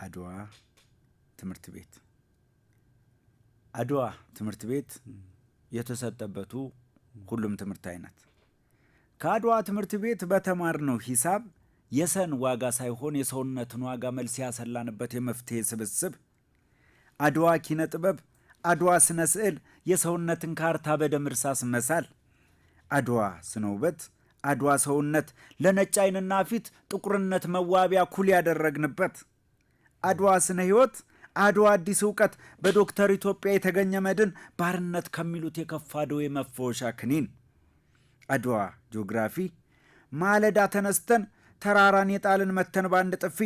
አድዋ ትምህርት ቤት። አድዋ ትምህርት ቤት የተሰጠበቱ ሁሉም ትምህርት አይነት፣ ከአድዋ ትምህርት ቤት በተማርነው ሂሳብ የሰን ዋጋ ሳይሆን የሰውነትን ዋጋ መልስ ያሰላንበት የመፍትሄ ስብስብ። አድዋ ኪነ ጥበብ፣ አድዋ ስነ ስዕል የሰውነትን ካርታ በደም እርሳስ መሳል። አድዋ ስነ ውበት፣ አድዋ ሰውነት ለነጭ ዓይንና ፊት ጥቁርነት መዋቢያ ኩል ያደረግንበት። አድዋ ስነ ሕይወት፣ አድዋ አዲስ እውቀት በዶክተር ኢትዮጵያ የተገኘ መድን፣ ባርነት ከሚሉት የከፋ ደዌ መፈወሻ ክኒን። አድዋ ጂኦግራፊ ማለዳ ተነስተን ተራራን የጣልን መተን በአንድ ጥፊ፣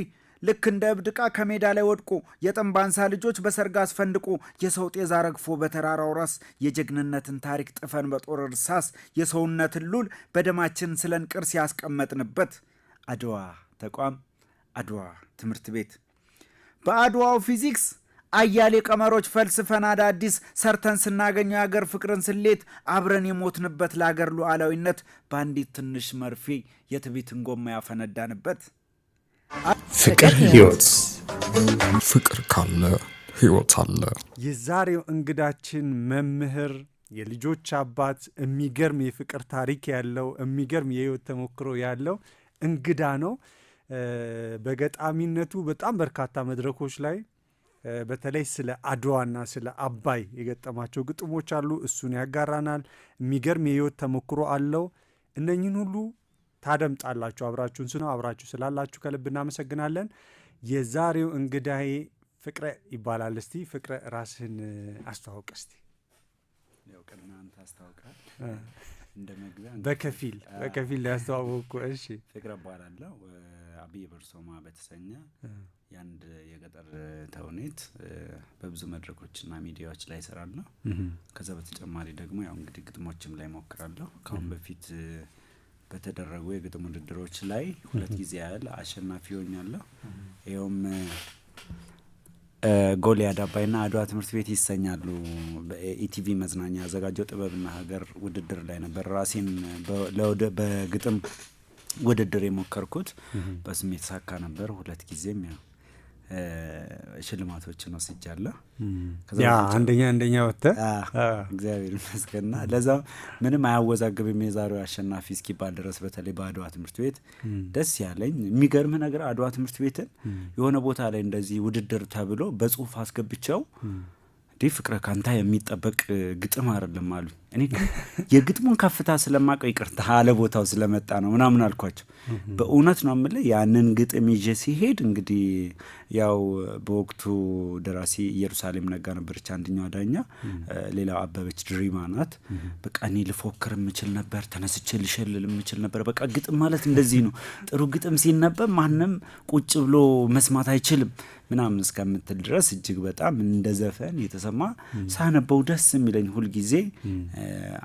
ልክ እንደ እብድ ዕቃ ከሜዳ ላይ ወድቆ የጥንባንሳ ልጆች በሰርግ አስፈንድቆ፣ የሰው ጤዛ ረግፎ በተራራው ራስ፣ የጀግንነትን ታሪክ ጥፈን በጦር እርሳስ፣ የሰውነትን ሉል በደማችን ስለን ቅርስ ያስቀመጥንበት አድዋ ተቋም፣ አድዋ ትምህርት ቤት። በአድዋው ፊዚክስ አያሌ ቀመሮች ፈልስፈን አዳዲስ ሰርተን ስናገኘው የአገር ፍቅርን ስሌት፣ አብረን የሞትንበት ለአገር ሉዓላዊነት በአንዲት ትንሽ መርፌ የትቢትን ጎማ ያፈነዳንበት። ፍቅር ህይወት። ፍቅር ካለ ህይወት አለ። የዛሬው እንግዳችን መምህር፣ የልጆች አባት፣ የሚገርም የፍቅር ታሪክ ያለው፣ የሚገርም የህይወት ተሞክሮ ያለው እንግዳ ነው። በገጣሚነቱ በጣም በርካታ መድረኮች ላይ በተለይ ስለ አድዋና ስለ አባይ የገጠማቸው ግጥሞች አሉ። እሱን ያጋራናል። የሚገርም የህይወት ተሞክሮ አለው። እነኝህን ሁሉ ታደምጣላችሁ። አብራችሁን ስነ አብራችሁ ስላላችሁ ከልብ እናመሰግናለን። የዛሬው እንግዳዬ ፍቅረ ይባላል። እስቲ ፍቅረ ራስህን አስተዋውቅ እስቲ። ያው ቅድሚያ አንተ አስታውቃል እንደ መግቢያ። በከፊል ያስተዋወቅኩ። እሺ። ፍቅረ እባላለሁ። አብይ በርሶማ በተሰኘ የአንድ የገጠር ተውኔት በብዙ መድረኮችና ሚዲያዎች ላይ እሰራለሁ። ከዛ በተጨማሪ ደግሞ ያው እንግዲህ ግጥሞችም ላይ ሞክራለሁ። ከአሁን በፊት በተደረጉ የግጥም ውድድሮች ላይ 2 ጊዜ ያህል አሸናፊ ሆኛለሁ። ይኸውም ጎልያድ አባይና አድዋ ትምህርት ቤት ይሰኛሉ። በኢቲቪ መዝናኛ ያዘጋጀው ጥበብና ሀገር ውድድር ላይ ነበር ራሴን በግጥም ውድድር የሞከርኩት። በስም የተሳካ ነበር። 2 ጊዜም ያው ሽልማቶችን ወስጃለሁ። ከዛ ያ አንደኛ ወጥተህ? እግዚአብሔር ይመስገንና ለዛ ምንም አያወዛግብም የዛሬው አሸናፊ እስኪባል ድረስ። በተለይ በአድዋ ትምህርት ቤት ደስ ያለኝ የሚገርምህ ነገር አድዋ ትምህርት ቤትን የሆነ ቦታ ላይ እንደዚህ ውድድር ተብሎ በጽሁፍ አስገብቸው እንዴ ፍቅረ ካንታ የሚጠበቅ ግጥም አይደለም አሉኝ። እኔ ግን የግጥሙን ከፍታ ስለማውቀው ይቅርታ አለ ቦታው ስለመጣ ነው ምናምን አልኳቸው። በእውነት ነው የምልህ ያንን ግጥም ይዤ ሲሄድ እንግዲህ ያው በወቅቱ ደራሲ ኢየሩሳሌም ነጋ ነበረች አንደኛዋ ዳኛ፣ ሌላው አበበች ድሪማ ናት። በቃ እኔ ልፎክር የምችል ነበር፣ ተነስቼ ልሸልል የምችል ነበር። በቃ ግጥም ማለት እንደዚህ ነው፣ ጥሩ ግጥም ሲነበብ ማንም ቁጭ ብሎ መስማት አይችልም ምናምን እስከምትል ድረስ እጅግ በጣም እንደ ዘፈን የተሰማ ሳነበው ደስ የሚለኝ ሁል ጊዜ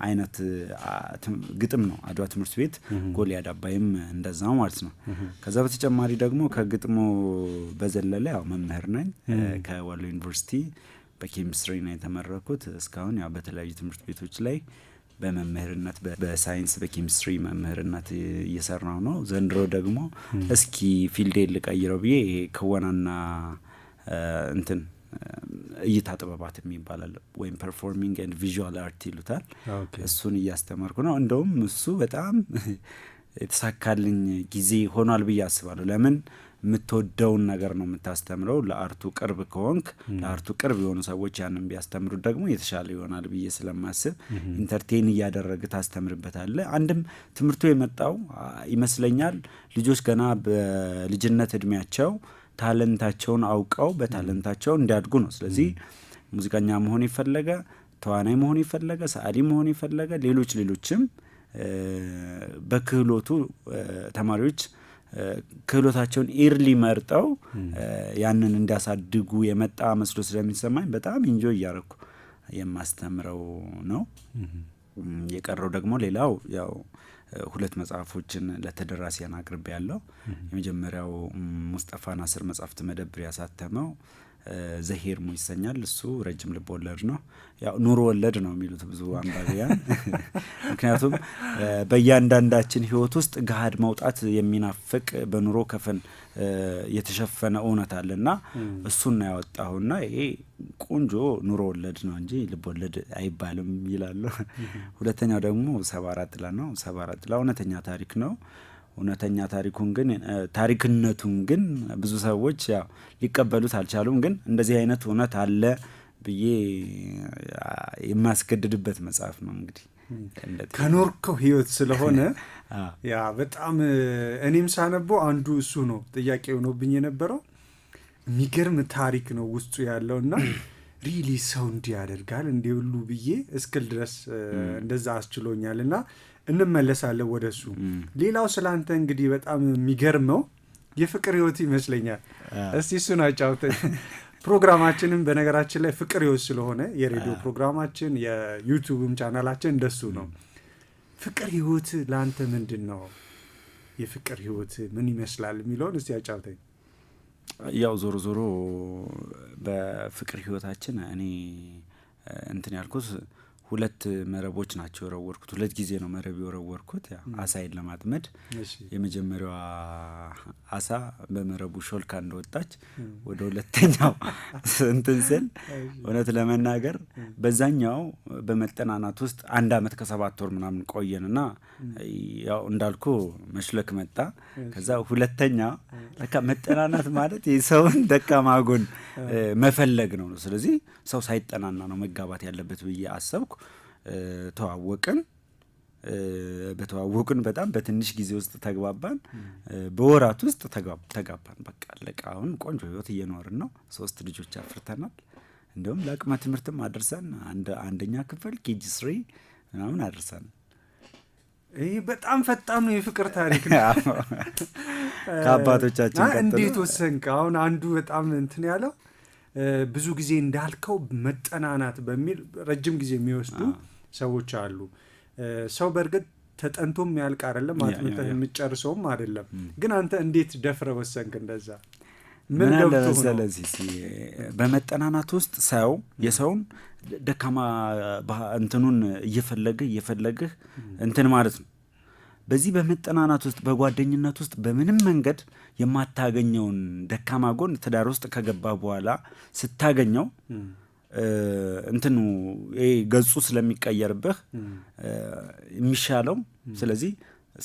አይነት ግጥም ነው አድዋ ትምህርት ቤት። ጎልያድ አባይም እንደዛው ማለት ነው። ከዛ በተጨማሪ ደግሞ ከግጥሙ በዘለለ ያው መምህር ነኝ። ከወሎ ዩኒቨርሲቲ በኬሚስትሪ ነው የተመረኩት። እስካሁን ያው በተለያዩ ትምህርት ቤቶች ላይ በመምህርነት በሳይንስ በኬሚስትሪ መምህርነት እየሰራሁ ነው። ዘንድሮ ደግሞ እስኪ field ኤን ልቀይረው ብዬ ክወናና እንትን እይታ ጥበባት የሚባል አለ ወይም performing and visual art ይሉታል። እሱን እያስተማርኩ ነው። እንደውም እሱ በጣም የተሳካልኝ ጊዜ ሆኗል ብዬ አስባለሁ። ለምን የምትወደውን ነገር ነው የምታስተምረው። ለ art ኡ ቅርብ ከሆንክ ለ art ኡ ቅርብ የሆኑ ሰዎች ያንን ቢያስተምሩት ደግሞ የተሻለ ይሆናል ብዬ ስለማስብ entertain እያደረግህ ታስተምርበታለህ። አንድም ትምህርቱ የመጣው ይመስለኛል ልጆች ገና በልጅነት እድሜያቸው talent ኣቸውን አውቀው በ talent ኣቸው እንዲያድጉ ነው። ስለዚህ ሙዚቀኛ መሆን የፈለገ፣ ተዋናይ መሆን የፈለገ፣ ሰዓሊ መሆን የፈለገ፣ ሌሎች ሌሎችም በክህሎቱ ተማሪዎች ክህሎታቸውን early መርጠው ያንን እንዲያሳድጉ የመጣ መስሎ ስለሚሰማኝ በጣም enjoy እያረኩ የማስተምረው ነው። የቀረው ደግሞ ሌላው ያው 2 መጽሐፎችን ለተደራሲያን አቅርቤያለሁ። የመጀመሪያው ሙስጠፋ ናስር መጽሐፍት መደብር ያሳተመው ዘሄርሙ ይሰኛል። እሱ ረጅም ልብ ወለድ ነው። ያው ኑሮ ወለድ ነው የሚሉት ብዙ አንባቢያን። ምክንያቱም በእያንዳንዳችን ህይወት ውስጥ ገሃድ መውጣት የሚናፍቅ በኑሮ ከፈን የተሸፈነ እውነት አለና እሱን ነው ያወጣሁና ይሄ ቆንጆ ኑሮ ወለድ ነው እንጂ ልብ ወለድ አይባልም ይላሉ። ሁለተኛው ደግሞ 74 ጥላ ነው። 74 ጥላ እውነተኛ ታሪክ ነው። እውነተኛ ታሪኩን ግን ታሪክነቱን ግን ብዙ ሰዎች ያው ሊቀበሉት አልቻሉም። ግን እንደዚህ አይነት እውነት አለ ብዬ የማስገድድበት መጽሐፍ ነው። እንግዲህ ከኖርከው ህይወት ስለሆነ ያ በጣም እኔም ሳነበው አንዱ እሱ ነው ጥያቄ ሆኖብኝ የነበረው። የሚገርም ታሪክ ነው ውስጡ ያለውና really ሰው እንዲህ ያደርጋል እንዲህ ሁሉ ብዬ እስክል ድረስ እንደዛ አስችሎኛልና እንመለሳለን ወደሱ። ሌላው ስላንተ እንግዲህ በጣም የሚገርመው የፍቅር ህይወት ይመስለኛል። እስቲ እሱን አጫውተን። ፕሮግራማችንም በነገራችን ላይ ፍቅር ህይወት ስለሆነ የሬዲዮ ፕሮግራማችን የዩቲዩብም ቻናላችን እንደሱ ነው። ፍቅር ህይወት ላንተ ምንድነው? የፍቅር ህይወት ምን ይመስላል የሚለውን እስቲ አጫውተኝ። ያው ዞሮ ዞሮ በፍቅር ህይወታችን እኔ እንትን ያልኩት ሁለት መረቦች ናቸው የወረወርኩት። ሁለት ጊዜ ነው መረብ የወረወርኩት አሳይን ለማጥመድ። የመጀመሪያዋ አሳ በመረቡ ሾልካ እንደወጣች ወደ ሁለተኛው እንትን ስል እውነት ለመናገር በዛኛው በመጠናናት ውስጥ 1 ዓመት ከ7 ወር ምናምን ቆየንና ያው እንዳልኩ መሽለክ መጣ። ከዛ ሁለተኛ ለካ መጠናናት ማለት የሰውን ደካማ ጎን መፈለግ ነው። ስለዚህ ሰው ሳይጠናና ነው መጋባት ያለበት ብዬ አሰብኩ። ተዋወቅን። በተዋወቅን በጣም በትንሽ ጊዜ ውስጥ ተግባባን። በወራት ውስጥ ተጋባን። በቃ አለቀ። አሁን ቆንጆ ህይወት እየኖርን ነው። 3 ልጆች አፍርተናል። እንደውም ለአቅመ ትምህርትም አድርሰን አንደኛ ክፍል KG 3 ምናምን አድርሰን። ይሄ በጣም ፈጣን ነው የፍቅር ታሪክ ነው። ከአባቶቻችን ቀጥሎ እንዴት ወሰንክ? አሁን አንዱ በጣም እንትን ያለው ብዙ ጊዜ እንዳልከው መጠናናት በሚል ረጅም ጊዜ የሚወስዱ ሰዎች አሉ። ሰው በእርግጥ ተጠንቶም ያልቅ አይደለም፣ አጥንተህ የምትጨርሰውም አይደለም። ግን አንተ እንዴት ደፍረህ ወሰንክ እንደዛ? ምን ገብቶህ ነው? በመጠናናት ውስጥ ሰው የሰውን ደካማ እንትኑን እየፈለገህ እንትን ማለት ነው። በዚህ በመጠናናት ውስጥ በጓደኝነት ውስጥ በምንም መንገድ የማታገኘውን ደካማ ጎን ትዳር ውስጥ ከገባ በኋላ ስታገኘው እንትኑ ይሄ ገጹ ስለሚቀየርብህ የሚሻለው ስለዚህ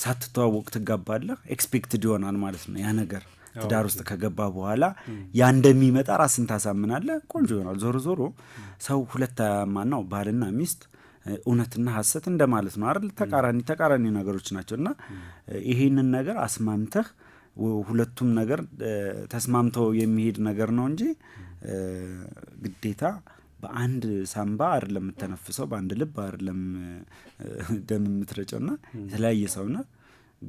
ሳትተዋወቅ ትጋባለህ። expected ይሆናል ማለት ነው ያ ነገር። ትዳር ውስጥ ከገባ በኋላ ያ እንደሚመጣ ራስን ታሳምናለህ። ቆንጆ ይሆናል። ዞሮ ዞሮ ሰው ሁለት ማነው ባልና ሚስት እውነትና ሐሰት እንደማለት ነው አይደል? ተቃራኒ ነገሮች ናቸውና ይሄንን ነገር አስማምተህ ሁለቱም ነገር ተስማምተው የሚሄድ ነገር ነው እንጂ ግዴታ በአንድ ሳምባ አይደለም የምትተነፍሰው፣ በአንድ ልብ አይደለም ደም የምትረጨውና የተለያየ ሰውና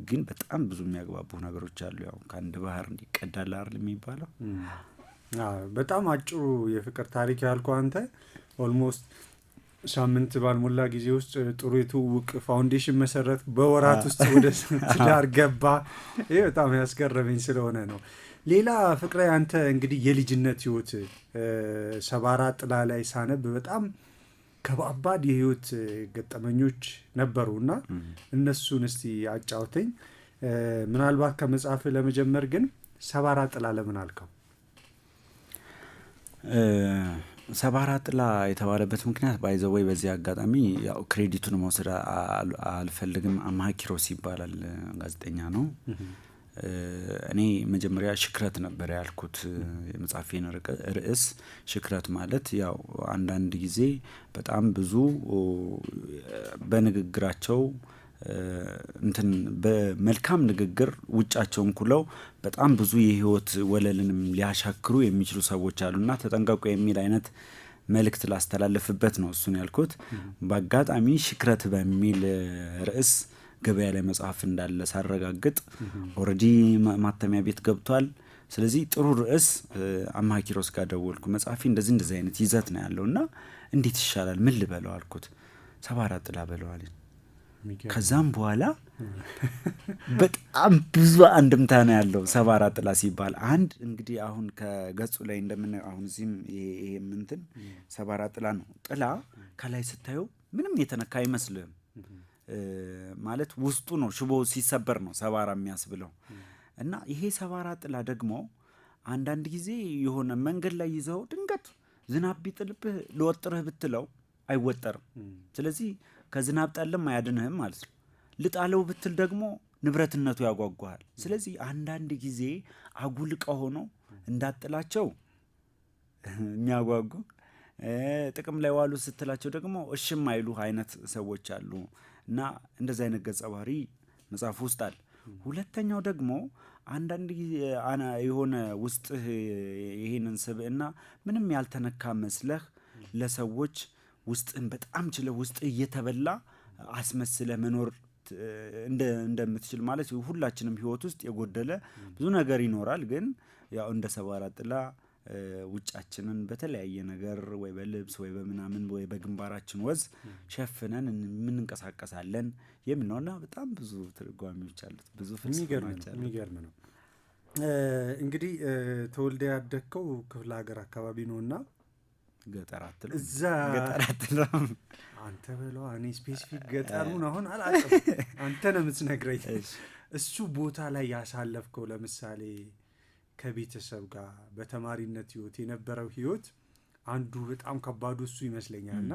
ግን በጣም ብዙ የሚያግባቡ ነገሮች አሉ። ያው ከአንድ ባህር እንዲቀዳል አይደል የሚባለው? አዎ፣ በጣም አጭሩ የፍቅር ታሪክ ያልኩህ አንተ almost ሳምንት ባልሞላ ጊዜ ውስጥ ጥሩ የትውውቅ foundation መሰረት፣ በወራት ውስጥ ወደ ትዳር ገባ። ይሄ በጣም ያስገረመኝ ስለሆነ ነው። ሌላ ፍቅሬ፣ አንተ እንግዲህ የልጅነት ህይወት ሰባራ ጥላ ላይ ሳነብ በጣም ከባባድ የህይወት ገጠመኞች ነበሩና እነሱን እስቲ አጫውተኝ። ምናልባት ከመጽሐፍ ለመጀመር ግን ሰባራ ጥላ ለምን አልከው? ሰባራ ጥላ የተባለበት ምክንያት by the way በዚህ አጋጣሚ ያው credit ኡን መውሰድ አልፈልግም። አምሃ ኪሮስ ይባላል ጋዜጠኛ ነው። እኔ መጀመሪያ ሽክረት ነበር ያልኩት የመጽሐፌን ርዕስ። ሽክረት ማለት ያው አንዳንድ ጊዜ በጣም ብዙ በንግግራቸው እንትን በመልካም ንግግር ውጫቸውን ኩለው በጣም ብዙ የህይወት ወለልንም ሊያሻክሩ የሚችሉ ሰዎች አሉና ተጠንቀቁ የሚል አይነት መልእክት ላስተላልፍበት ነው እሱን ያልኩት። በአጋጣሚ ሽክረት በሚል ርዕስ ገበያ ላይ መጽሐፍ እንዳለ ሳረጋግጥ already ማተሚያ ቤት ገብቷል። ስለዚህ ጥሩ ርዕስ አምሃ ኪሮስ ጋር ደወልኩ። መጽሐፌ እንደዚህ እንደዚህ አይነት ይዘት ነው ያለውና እንዴት ይሻላል ምን ልበለው አልኩት። ሰባራ ጥላ በለው አለኝ። ከዛም በኋላ በጣም ብዙ አንድምታ ነው ያለው ሰባራ ጥላ ሲባል። አንድ እንግዲህ አሁን ከገጹ ላይ እንደምናየው አሁን እዚህም ይሄ እንትን ሰባራ ጥላ ነው። ጥላ ከላይ ስታየው ምንም የተነካ አይመስልህም። ማለት ውስጡ ነው ሽቦ ሲሰበር ነው ሰባራ የሚያስብለው። እና ይሄ ሰባራ ጥላ ደግሞ አንዳንድ ጊዜ የሆነ መንገድ ላይ ይዘው ድንገት ዝናብ ቢጥልብህ ልወጥርህ ብትለው አይወጠርም። ስለዚህ ከዝናብ ጠልም አያድንህም ማለት ነው። ልጣለው ብትል ደግሞ ንብረትነቱ ያጓጓሃል። ስለዚህ አንዳንድ ጊዜ አጉል ዕቃ ሆኖ እንዳጥላቸው የሚያጓጉ፣ ጥቅም ላይ ዋሉ ስትላቸው ደግሞ እሽም አይሉ አይነት ሰዎች አሉ። እና እንደዚህ አይነት ገጸ ባህሪ መጽሐፍ ውስጥ አለ። ሁለተኛው ደግሞ አንዳንድ ጊዜ የሆነ ውስጥህ ይሄንን ስብዕና ምንም ያልተነካ መስለህ ለሰዎች ውስጥህን በጣም ችለህ ውስጥህ እየተበላ አስመስለህ መኖር እንደምትችል፣ ማለት ሁላችንም ህይወት ውስጥ የጎደለ ብዙ ነገር ይኖራል። ግን ያው እንደ ሰባራ ጥላ ውጫችንን በተለያየ ነገር ወይ በልብስ ወይ በምናምን ወይ በግንባራችን ወዝ ሸፍነን የምንንቀሳቀሳለን የሚል ነውና በጣም ብዙ ትርጓሜዎች አሉት። ብዙ ፍልስፍናዎች አሉት። የሚገርም ነው። እንግዲህ ተወልደህ ያደግከው ክፍለ ሀገር አካባቢ ነውና ገጠር አትልም? እዛ ገጠር አትልም? አንተ በለዋ፣ እኔ specific ገጠሩን አሁን አላውቅም። አንተ ነው የምትነግረኝ። እሱ ቦታ ላይ ያሳለፍከው ለምሳሌ ከቤተሰብ ጋር በተማሪነት ህይወት የነበረው ህይወት አንዱ በጣም ከባዱ እሱ ይመስለኛል። እና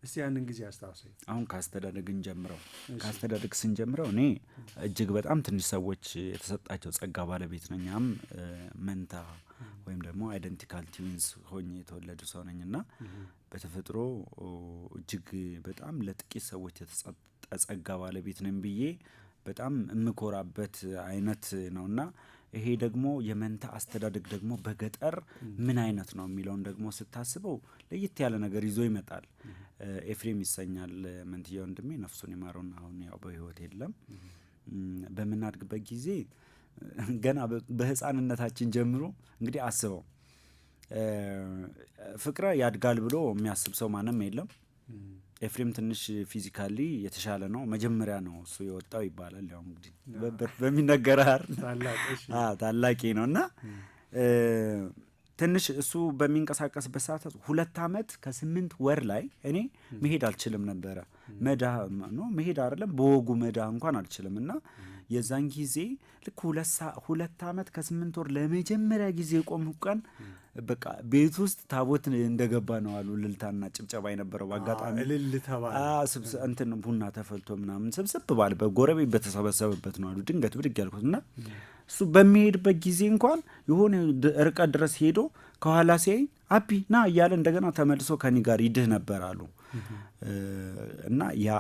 እስቲ ያንን ጊዜ አስታውሰኝ። አሁን ከአስተዳደግ እንጀምረው። ከአስተዳደግ ስንጀምረው እኔ እጅግ በጣም ትንሽ ሰዎች የተሰጣቸው ጸጋ ባለቤት ነኝ። ያም መንታ ወይም ደግሞ identical twins ሆኜ የተወለዱ ሰው ነኝ። እና በተፈጥሮ እጅግ በጣም ለጥቂት ሰዎች የተሰጠ ጸጋ ባለቤት ነኝ ብዬ በጣም የምኮራበት አይነት ነውና ይሄ ደግሞ የመንታ አስተዳደግ ደግሞ በገጠር ምን አይነት ነው የሚለውን ደግሞ ስታስበው ለየት ያለ ነገር ይዞ ይመጣል። ኤፍሬም ይሰኛል መንትያ ወንድሜ፣ ነፍሱን ይማረውና አሁን ያው በህይወት የለም። በምናድግበት ጊዜ ገና በህፃንነታችን ጀምሮ እንግዲህ አስበው፣ ፍቅረ ያድጋል ብሎ የሚያስብ ሰው ማንም የለም። ኤፍሬም ትንሽ physically የተሻለ ነው። መጀመሪያ ነው እሱ የወጣው ይባላል። ያው እንግዲህ በሚነገር ታላቂ ነው። እና ትንሽ እሱ በሚንቀሳቀስበት ሰዓት 2 ዓመት ከ8 ወር ላይ እኔ መሄድ አልችልም ነበረ። መዳ ነው መሄድ አይደለም በወጉ መዳ እንኳን አልችልም። እና የዛን ጊዜ ልክ 2 ዓመት ከ8 ወር ለመጀመሪያ ጊዜ የቆምኩ ቀን በቃ ቤት ውስጥ ታቦት እንደገባ ነው አሉ እልልታና ጭብጨባ የነበረው። በአጋጣሚ እልል ተባለ። እንትን ቡና ተፈልቶ ምናምን ስብስብ ባለ በጎረቤት በተሰበሰበበት ነው አሉ ድንገት ብድግ ያልኩት። እና እሱ በሚሄድበት ጊዜ እንኳን የሆነ ርቀት ድረስ ሄዶ ከኋላ ሲያይ አቢ ና እያለ እንደገና ተመልሶ ከኔ ጋር ይድህ ነበር አሉ። እና ያ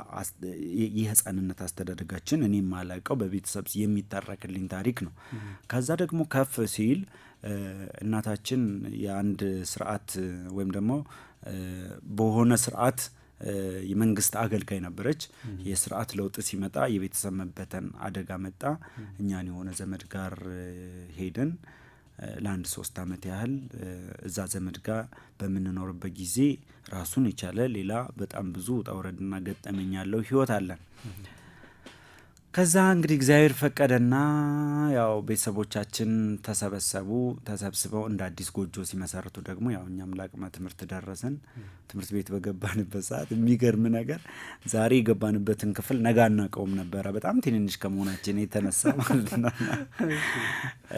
የህፃንነት አስተዳደጋችን እኔ የማላውቀው በቤተሰብ የሚተረክልኝ ታሪክ ነው። ከዛ ደግሞ ከፍ ሲል እናታችን የአንድ ስርዓት ወይም ደግሞ በሆነ ስርዓት የመንግስት አገልጋይ ነበረች። የስርዓት ለውጥ ሲመጣ የቤተሰብ መበተን አደጋ መጣ። እኛን የሆነ ዘመድ ጋር ሄደን ለአንድ 3 ዓመት ያህል እዛ ዘመድ ጋር በምንኖርበት ጊዜ ራሱን የቻለ ሌላ በጣም ብዙ ውጣ ውረድና ገጠመኝ ያለው ህይወት አለን። ከዛ እንግዲህ እግዚአብሔር ፈቀደና ያው ቤተሰቦቻችን ተሰበሰቡ። ተሰብስበው እንደ አዲስ ጎጆ ሲመሰርቱ ደግሞ ያው እኛም ለአቅመ ትምህርት ደረስን። ትምህርት ቤት በገባንበት ሰዓት የሚገርም ነገር ዛሬ የገባንበትን ክፍል ነገ አናውቀውም ነበረ፣ በጣም ትንንሽ ከመሆናችን የተነሳ ማለት ነው።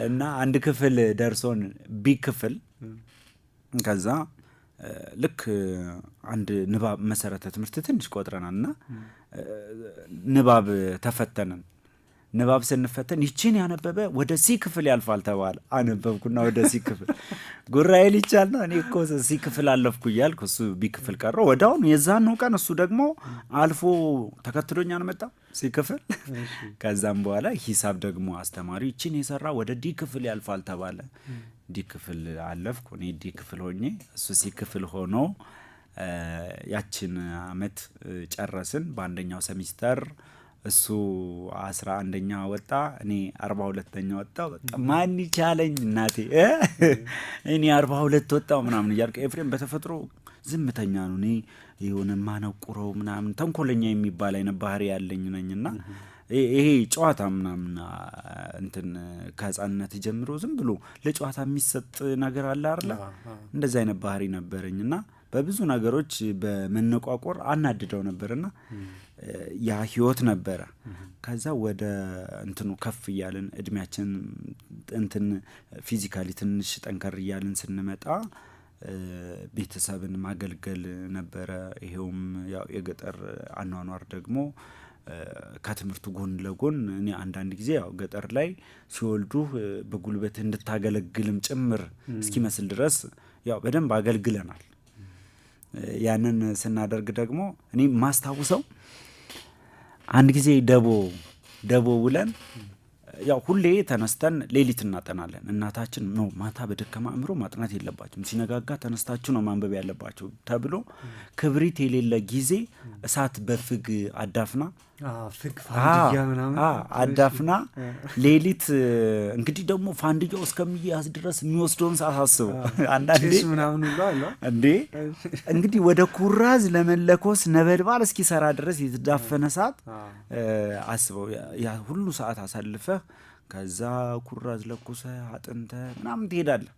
እና አንድ ክፍል ደርሶን B ክፍል፣ ከዛ ልክ አንድ ንባብ መሰረተ ትምህርት ትንሽ ቆጥረናል እና ንባብ ተፈተንን። ንባብ ስንፈተን ይቺን ያነበበ ወደ C ክፍል ያልፋል ተባለ። አነበብኩና ወደ C ክፍል ጉራዬ ሊቻል ነው። እኔ እኮ C ክፍል አለፍኩ እያልኩ እሱ B ክፍል ቀረ። ወዲያውኑ የዛን ቀን እሱ ደግሞ አልፎ ተከትሎኛል መጣ C ክፍል። ከዛም በኋላ ሂሳብ ደግሞ አስተማሪ ይቺን የሰራ ወደ D ክፍል ያልፋል ተባለ። D ክፍል አለፍኩ። እኔ D ክፍል ሆኜ እሱ C ክፍል ሆኖ ያችን አመት ጨረስን። በአንደኛው ሴሚስተር እሱ 11ኛ ወጣ፣ እኔ 42ኛ ወጣሁ። በቃ ማን ይቻለኝ እናቴ፣ እኔ 42 ወጣሁ ምናምን እያልኩ። ኤፍሬም በተፈጥሮ ዝምተኛ ነው። እኔ የሆነ ማነቁረው ምናምን ተንኮለኛ የሚባል አይነት ባህሪ ያለኝ ነኝ። እና ይሄ ጨዋታ ምናምን እንትን ከህፃንነት ጀምሮ ዝም ብሎ ለጨዋታ የሚሰጥ ነገር አለ አይደለ? እንደዚህ አይነት ባህሪ ነበረኝ። እና በብዙ ነገሮች በመነቋቆር አናድደው ነበርና ያ ህይወት ነበረ። ከዛ ወደ እንትኑ ከፍ እያልን፣ እድሜያችን እንትን physically ትንሽ ጠንከር እያልን ስንመጣ ቤተሰብን ማገልገል ነበረ። ይሄውም ያው የገጠር አኗኗር ደግሞ ከትምህርቱ ጎን ለጎን እኔ አንዳንድ ጊዜ ያው ገጠር ላይ ሲወልዱህ በጉልበት እንድታገለግልም ጭምር እስኪመስል ድረስ ያው በደንብ አገልግለናል። ያንን ስናደርግ ደግሞ እኔ ማስታውሰው አንድ ጊዜ ደቦ ውለን፣ ያው ሁሌ ተነስተን ሌሊት እናጠናለን። እናታችን ነው ማታ በደከመ አእምሮ ማጥናት የለባችሁም፣ ሲነጋጋ ተነስታችሁ ነው ማንበብ ያለባችሁ ተብሎ ክብሪት የሌለ ጊዜ እሳት በፍግ አዳፍና ፍግ ፋንድያ ምናምን አዳፍና ሌሊት እንግዲህ ደግሞ ፋንድያው እስከሚያዝ ድረስ የሚወስደውን ሰዓት አስበው። አንዳንዴ ጭስ ምናምን ሁሉ አለ። እንዴ፣ እንግዲህ ወደ ኩራዝ ለመለኮስ ነበልባል እስኪሰራ ድረስ የተዳፈነ ሰዓት አስበው። ያ ሁሉ ሰዓት አሳልፈህ ከዛ ኩራዝ ለኩሰህ አጥንተህ ምናምን ትሄዳለህ።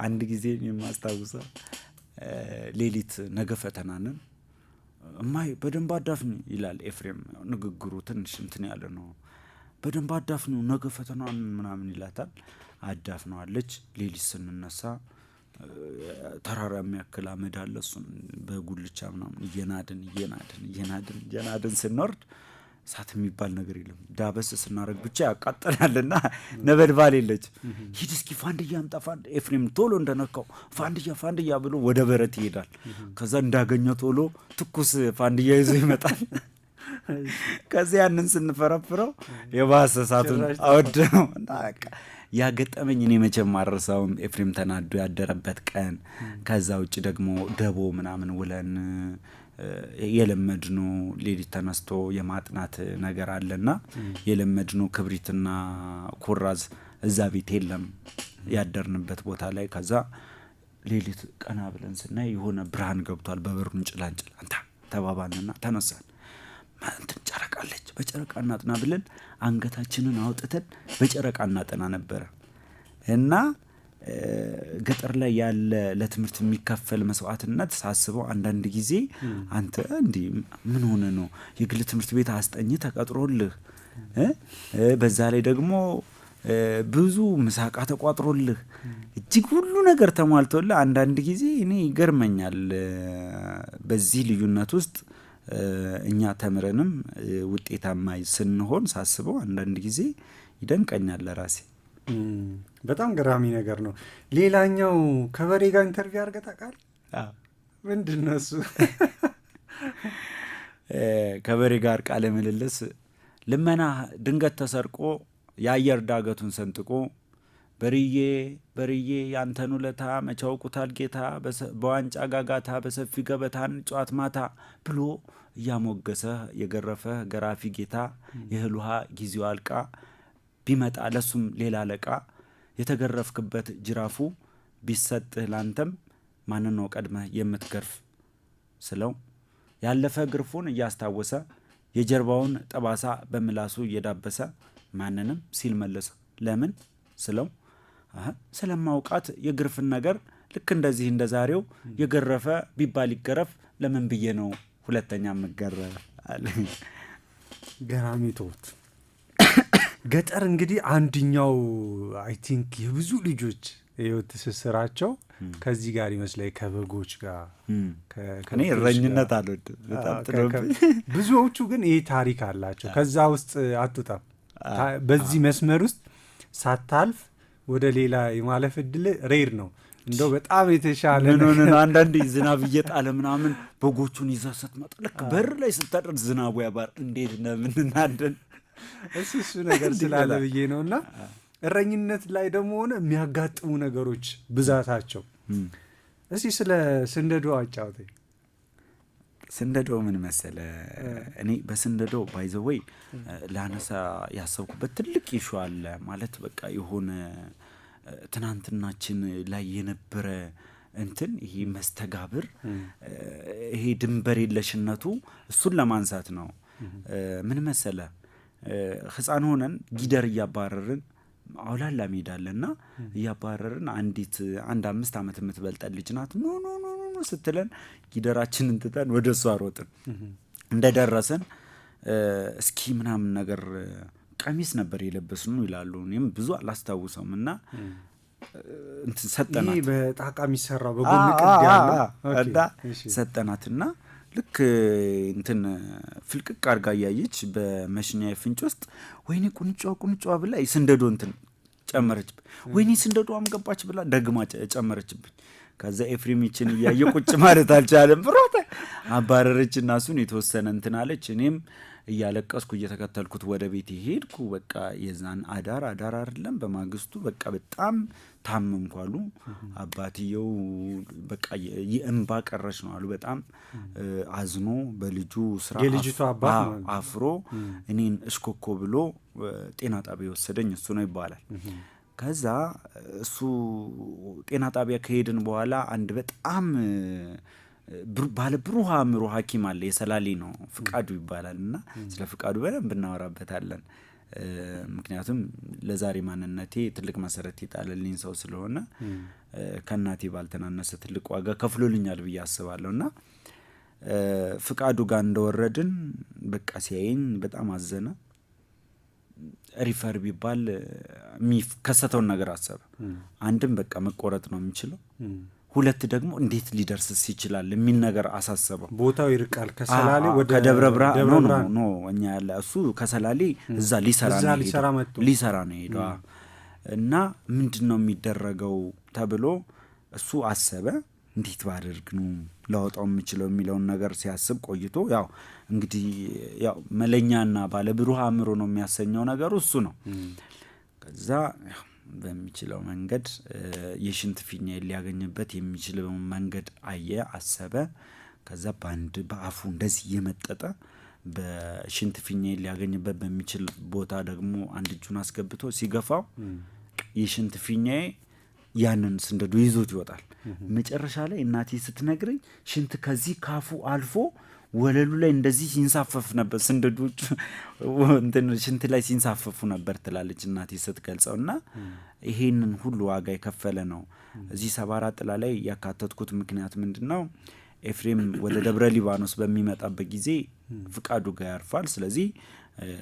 አንድ ጊዜ የማስታውሰው ሌሊት ነገ ፈተና ነን፣ እማይ በደንብ አዳፍኝ ይላል ኤፍሬም። ንግግሩ ትንሽ እንትን ያለ ነው። በደንብ አዳፍኝ ነገ ፈተናን ምናምን ይላታል። አዳፍነዋለች። ሌሊት ስንነሳ ተራራ የሚያክል አመድ አለ። እሱን በጉልቻ ምናምን እየናድን እየናድን እየናድን እየናድን ስንወርድ እሳት የሚባል ነገር የለም። ዳበስ ስናደርግ ብቻ ያቃጠላልና ነበልባል የለችም። ሂድ እስኪ ፋንድያ አምጣ ፋንድ፣ ኤፍሬም ቶሎ እንደነካው ፋንድያ ፋንድያ ብሎ ወደ በረት ይሄዳል። ከዛ እንዳገኘ ቶሎ ትኩስ ፋንድያ ይዞ ይመጣል። ከዚያ ያንን ስንፈረፍረው የባሰ እሳቱን አወደመው። እና በቃ ያ ገጠመኝ እኔ መቼም አልረሳውም። ኤፍሬም ተናዶ ያደረበት ቀን። ከዛ ውጭ ደግሞ ደቦ ምናምን ውለን የለመድነው ሌሊት ተነስቶ የማጥናት ነገር አለና የለመድነው ክብሪትና ኩራዝ እዛ ቤት የለም ያደርንበት ቦታ ላይ። ከዛ ሌሊት ቀና ብለን ስናይ የሆነ ብርሃን ገብቷል በበሩን ጭላንጭል። አንተ ተባባልንና ተነሳን። እንትን ጨረቃለች፣ በጨረቃ እናጥና ብለን አንገታችንን አውጥተን በጨረቃ እናጠና ነበረ። እና ገጠር ላይ ያለ ለትምህርት የሚከፈል መስዋዕትነት ሳስበው አንዳንድ ጊዜ አንተ እንዲህ ምን ሆነ ነው የግል ትምህርት ቤት አስጠኝ ተቀጥሮልህ፣ በዛ ላይ ደግሞ ብዙ ምሳቃ ተቋጥሮልህ፣ እጅግ ሁሉ ነገር ተሟልቶልህ፣ አንዳንድ ጊዜ እኔ ይገርመኛል። በዚህ ልዩነት ውስጥ እኛ ተምረንም ውጤታማ ስንሆን ሳስበው አንዳንድ ጊዜ ይደንቀኛል ለራሴ። በጣም ገራሚ ነገር ነው። ሌላኛው ከበሬ ጋር interview አድርገህ ታውቃለህ? ምንድን ነው እሱ? ከበሬ ጋር ቃለ ምልልስ፣ ልመና ድንገት ተሰርቆ የአየር ዳገቱን ሰንጥቆ በርዬ በርዬ ያንተን ውለታ መቼ ያውቁታል ጌታ፣ በዋንጫ ጋጋታ በሰፊ ገበታን ጨዋት ማታ ብሎ እያሞገሰህ የገረፈህ ገራፊ ጌታ፣ የእህል ውሃ ጊዜው አልቃ ቢመጣ ለሱም ሌላ አለቃ፣ የተገረፍክበት ጅራፉ ቢሰጥህ ላንተም ማንን ነው ቀድመህ የምትገርፍ ስለው፣ ያለፈ ግርፉን እያስታወሰ የጀርባውን ጠባሳ በምላሱ እየዳበሰ ማንንም ሲል መለሰ። ለምን ስለው፣ ስለማውቃት የግርፍን ነገር፣ ልክ እንደዚህ እንደ ዛሬው የገረፈ ቢባል ይገረፍ፣ ለምን ብዬ ነው ሁለተኛ የምገረፍ አለ። ገራሚ thought። ገጠር እንግዲህ አንድኛው I think የብዙ ልጆች የህይወት ትስስራቸው ከዚህ ጋር ይመስላል፣ ከበጎች ጋር። እኔ እረኝነት አልወድም። በጣም ጥሎብኝ። ብዙዎቹ ግን ይህ ታሪክ አላቸው። ከዛ ውስጥ አትወጣም። በዚህ መስመር ውስጥ ሳታልፍ ወደ ሌላ የማለፍ እድል rare ነው። እንደው በጣም የተሻለ ምን ሆነ ነው፣ አንዳንዴ ዝናብ እየጣለ ምናምን በጎቹን ይዘህ ስትመጣ ልክ በር ላይ ስታደርስ ዝናቡ ያባር፣ እንዴት እንደምንናደን። እሱ ነገር ስላለ ብዬ ነው። እና እረኝነት ላይ ደግሞ ሆነ የሚያጋጥሙ ነገሮች ብዛታቸው። እስኪ ስለ ስንደዶ አጫውተኝ። ስንደዶ ምን መሰለ፣ እኔ በስንደዶ by the way ላነሳ ያሰብኩበት ትልቅ issue አለ። ማለት በቃ የሆነ ትናንትናችን ላይ የነበረ እንትን ይሄ መስተጋብር፣ ይሄ ድንበር የለሽነቱ እሱን ለማንሳት ነው። ምን መሰለ፣ ህፃን ሆነን ጊደር እያባረርን አውላላ ሜዳ አለና እያባረርን አንዲት አንድ 5 ዓመት የምትበልጠን ልጅ ናት። No, no, no, no ስትለን ጊደራችንን ትተን ወደ እሷ ሮጥን። እንደደረስን እስኪ ምናምን ነገር ቀሚስ ነበር የለበስነው ይላሉ። እኔም ብዙ አላስታውሰውም እና እንትን ሰጠናት። ይሄ በጣቃ የሚሰራው በጎን ቅድ ያለው እና ሰጠናትና ልክ እንትን ፍልቅቅ አድርጋ እያየች በመሽኛ ፍንጭ ውስጥ ወይኔ ቁንጫ ቁንጫ ብላ ስንደዶ እንትን ጨመረችብኝ። ወይኔ ስንደዶዋም ገባች ብላ ደግማ ጨመረችብኝ። ከዛ ኤፍሬም ይችን እያየ ቁጭ ማለት አልቻለም። ብሮተ አባረረችና እሱን የተወሰነ እንትን አለች። እኔም እያለቀስኩ እየተከተልኩት ወደ ቤት ሄድኩ። በቃ የዛን አዳር አዳር አይደለም በማግስቱ በቃ በጣም ታመምኩ አሉ። አባትየው በቃ የእንባ ቀረሽ ነው አሉ። በጣም አዝኖ በልጁ ስራ የልጅቷ አባት ማለት ነው። አፍሮ እኔን እሽኮኮ ብሎ ጤና ጣቢያ የወሰደኝ እሱ ነው ይባላል። ከዛ እሱ ጤና ጣቢያ ከሄድን በኋላ አንድ በጣም ባለ ብሩህ አእምሮ ሐኪም አለ፣ የሰላሌ ነው፣ ፍቃዱ ይባላል። እና ስለ ፍቃዱ በደንብ እናወራበታለን። ምክንያቱም ለዛሬ ማንነቴ ትልቅ መሰረት የጣለልኝ ሰው ስለሆነ ከእናቴ ባልተናነሰ ትልቅ ዋጋ ከፍሎልኛል ብዬ አስባለሁ። እና ፍቃዱ ጋር እንደወረድን በቃ ሲያየኝ በጣም አዘነ። Refer ቢባል የሚከሰተውን ነገር አሰበ። አንድም በቃ መቆረጥ ነው የሚችለው፣ ሁለት ደግሞ እንዴት ሊደርስስ ይችላል የሚል ነገር አሳሰበው። ቦታው ይርቃል ከሰላሌ ወደ ከደብረ ብርሃን ደብረ ብርሃን። No, እኛ ያለ እሱ ከሰላሌ እዛ ሊሰራ እዛ ነው ሊሰራ የሄደው። መጥቶ። ሊሰራ ነው የሄደው። እና ምንድን ነው የሚደረገው ተብሎ እሱ አሰበ። እንዴት ባደርግ ነው ላወጣው የምችለው የሚለውን ነገር ሲያስብ ቆይቶ ያው እንግዲህ ያው መለኛና ባለ ብሩህ አእምሮ ነው የሚያሰኘው ነገሩ እሱ ነው። ከዛ ያው በሚችለው መንገድ የሽንት ፊኛ ሊያገኝበት የሚችለው መንገድ አየ፣ አሰበ። ከዛ በአንድ በአፉ እንደዚህ እየመጠጠ በሽንት ፊኛ ሊያገኝበት በሚችል ቦታ ደግሞ አንድ እጁን አስገብቶ ሲገፋው የሽንት ፊኛዬ ያንን ስንደዶ ይዞት ይወጣል። መጨረሻ ላይ እናቴ ስትነግረኝ ሽንት ከዚህ ካፉ አልፎ ወለሉ ላይ እንደዚህ ሲንሳፈፍ ነበር፣ ስንደዶቹ እንትን ሽንት ላይ ሲንሳፈፉ ነበር ትላለች እናቴ ስትገልጸው። እና ይሄንን ሁሉ ዋጋ የከፈለ ነው። እዚህ ሰባራ ጥላ ላይ ያካተትኩት ምክንያት ምንድነው? ኤፍሬም ወደ ደብረ ሊባኖስ በሚመጣበት ጊዜ ፍቃዱ ጋር ያርፋል። ስለዚህ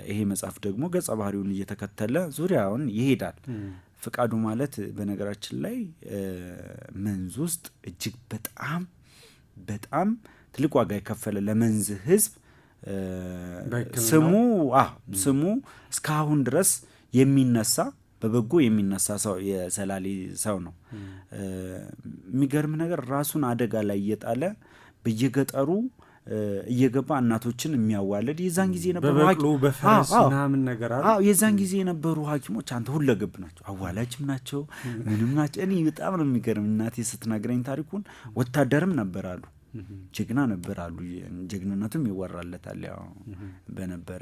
ይሄ መጽሐፍ ደግሞ ገጸ ባህሪውን እየተከተለ ዙሪያውን ይሄዳል። ፍቃዱ ማለት በነገራችን ላይ መንዝ ውስጥ እጅግ በጣም በጣም ትልቅ ዋጋ የከፈለ ለመንዝ ህዝብ በሕክምናው? ስሙ እስካሁን ድረስ የሚነሳ በበጎ የሚነሳ ሰው የሰላሌ ሰው ነው። የሚገርም ነገር ራሱን አደጋ ላይ እየጣለ በየገጠሩ እየገባ እናቶችን የሚያዋልድ የዛን ጊዜ የነበሩ በበቅሎ በፈረስ ምናምን ነገር አለ። አዎ፣ የዛን ጊዜ የነበሩ ሐኪሞች አንተ ሁለገብ ናቸው፣ አዋላጅም ናቸው፣ ምንም ናቸው። እኔ በጣም ነው የሚገርም እናቴ ስትነግረኝ ታሪኩን። ወታደርም ነበር አሉ፣ ጀግና ነበር አሉ። ጀግንነቱም ይወራለታል ያው በነበረ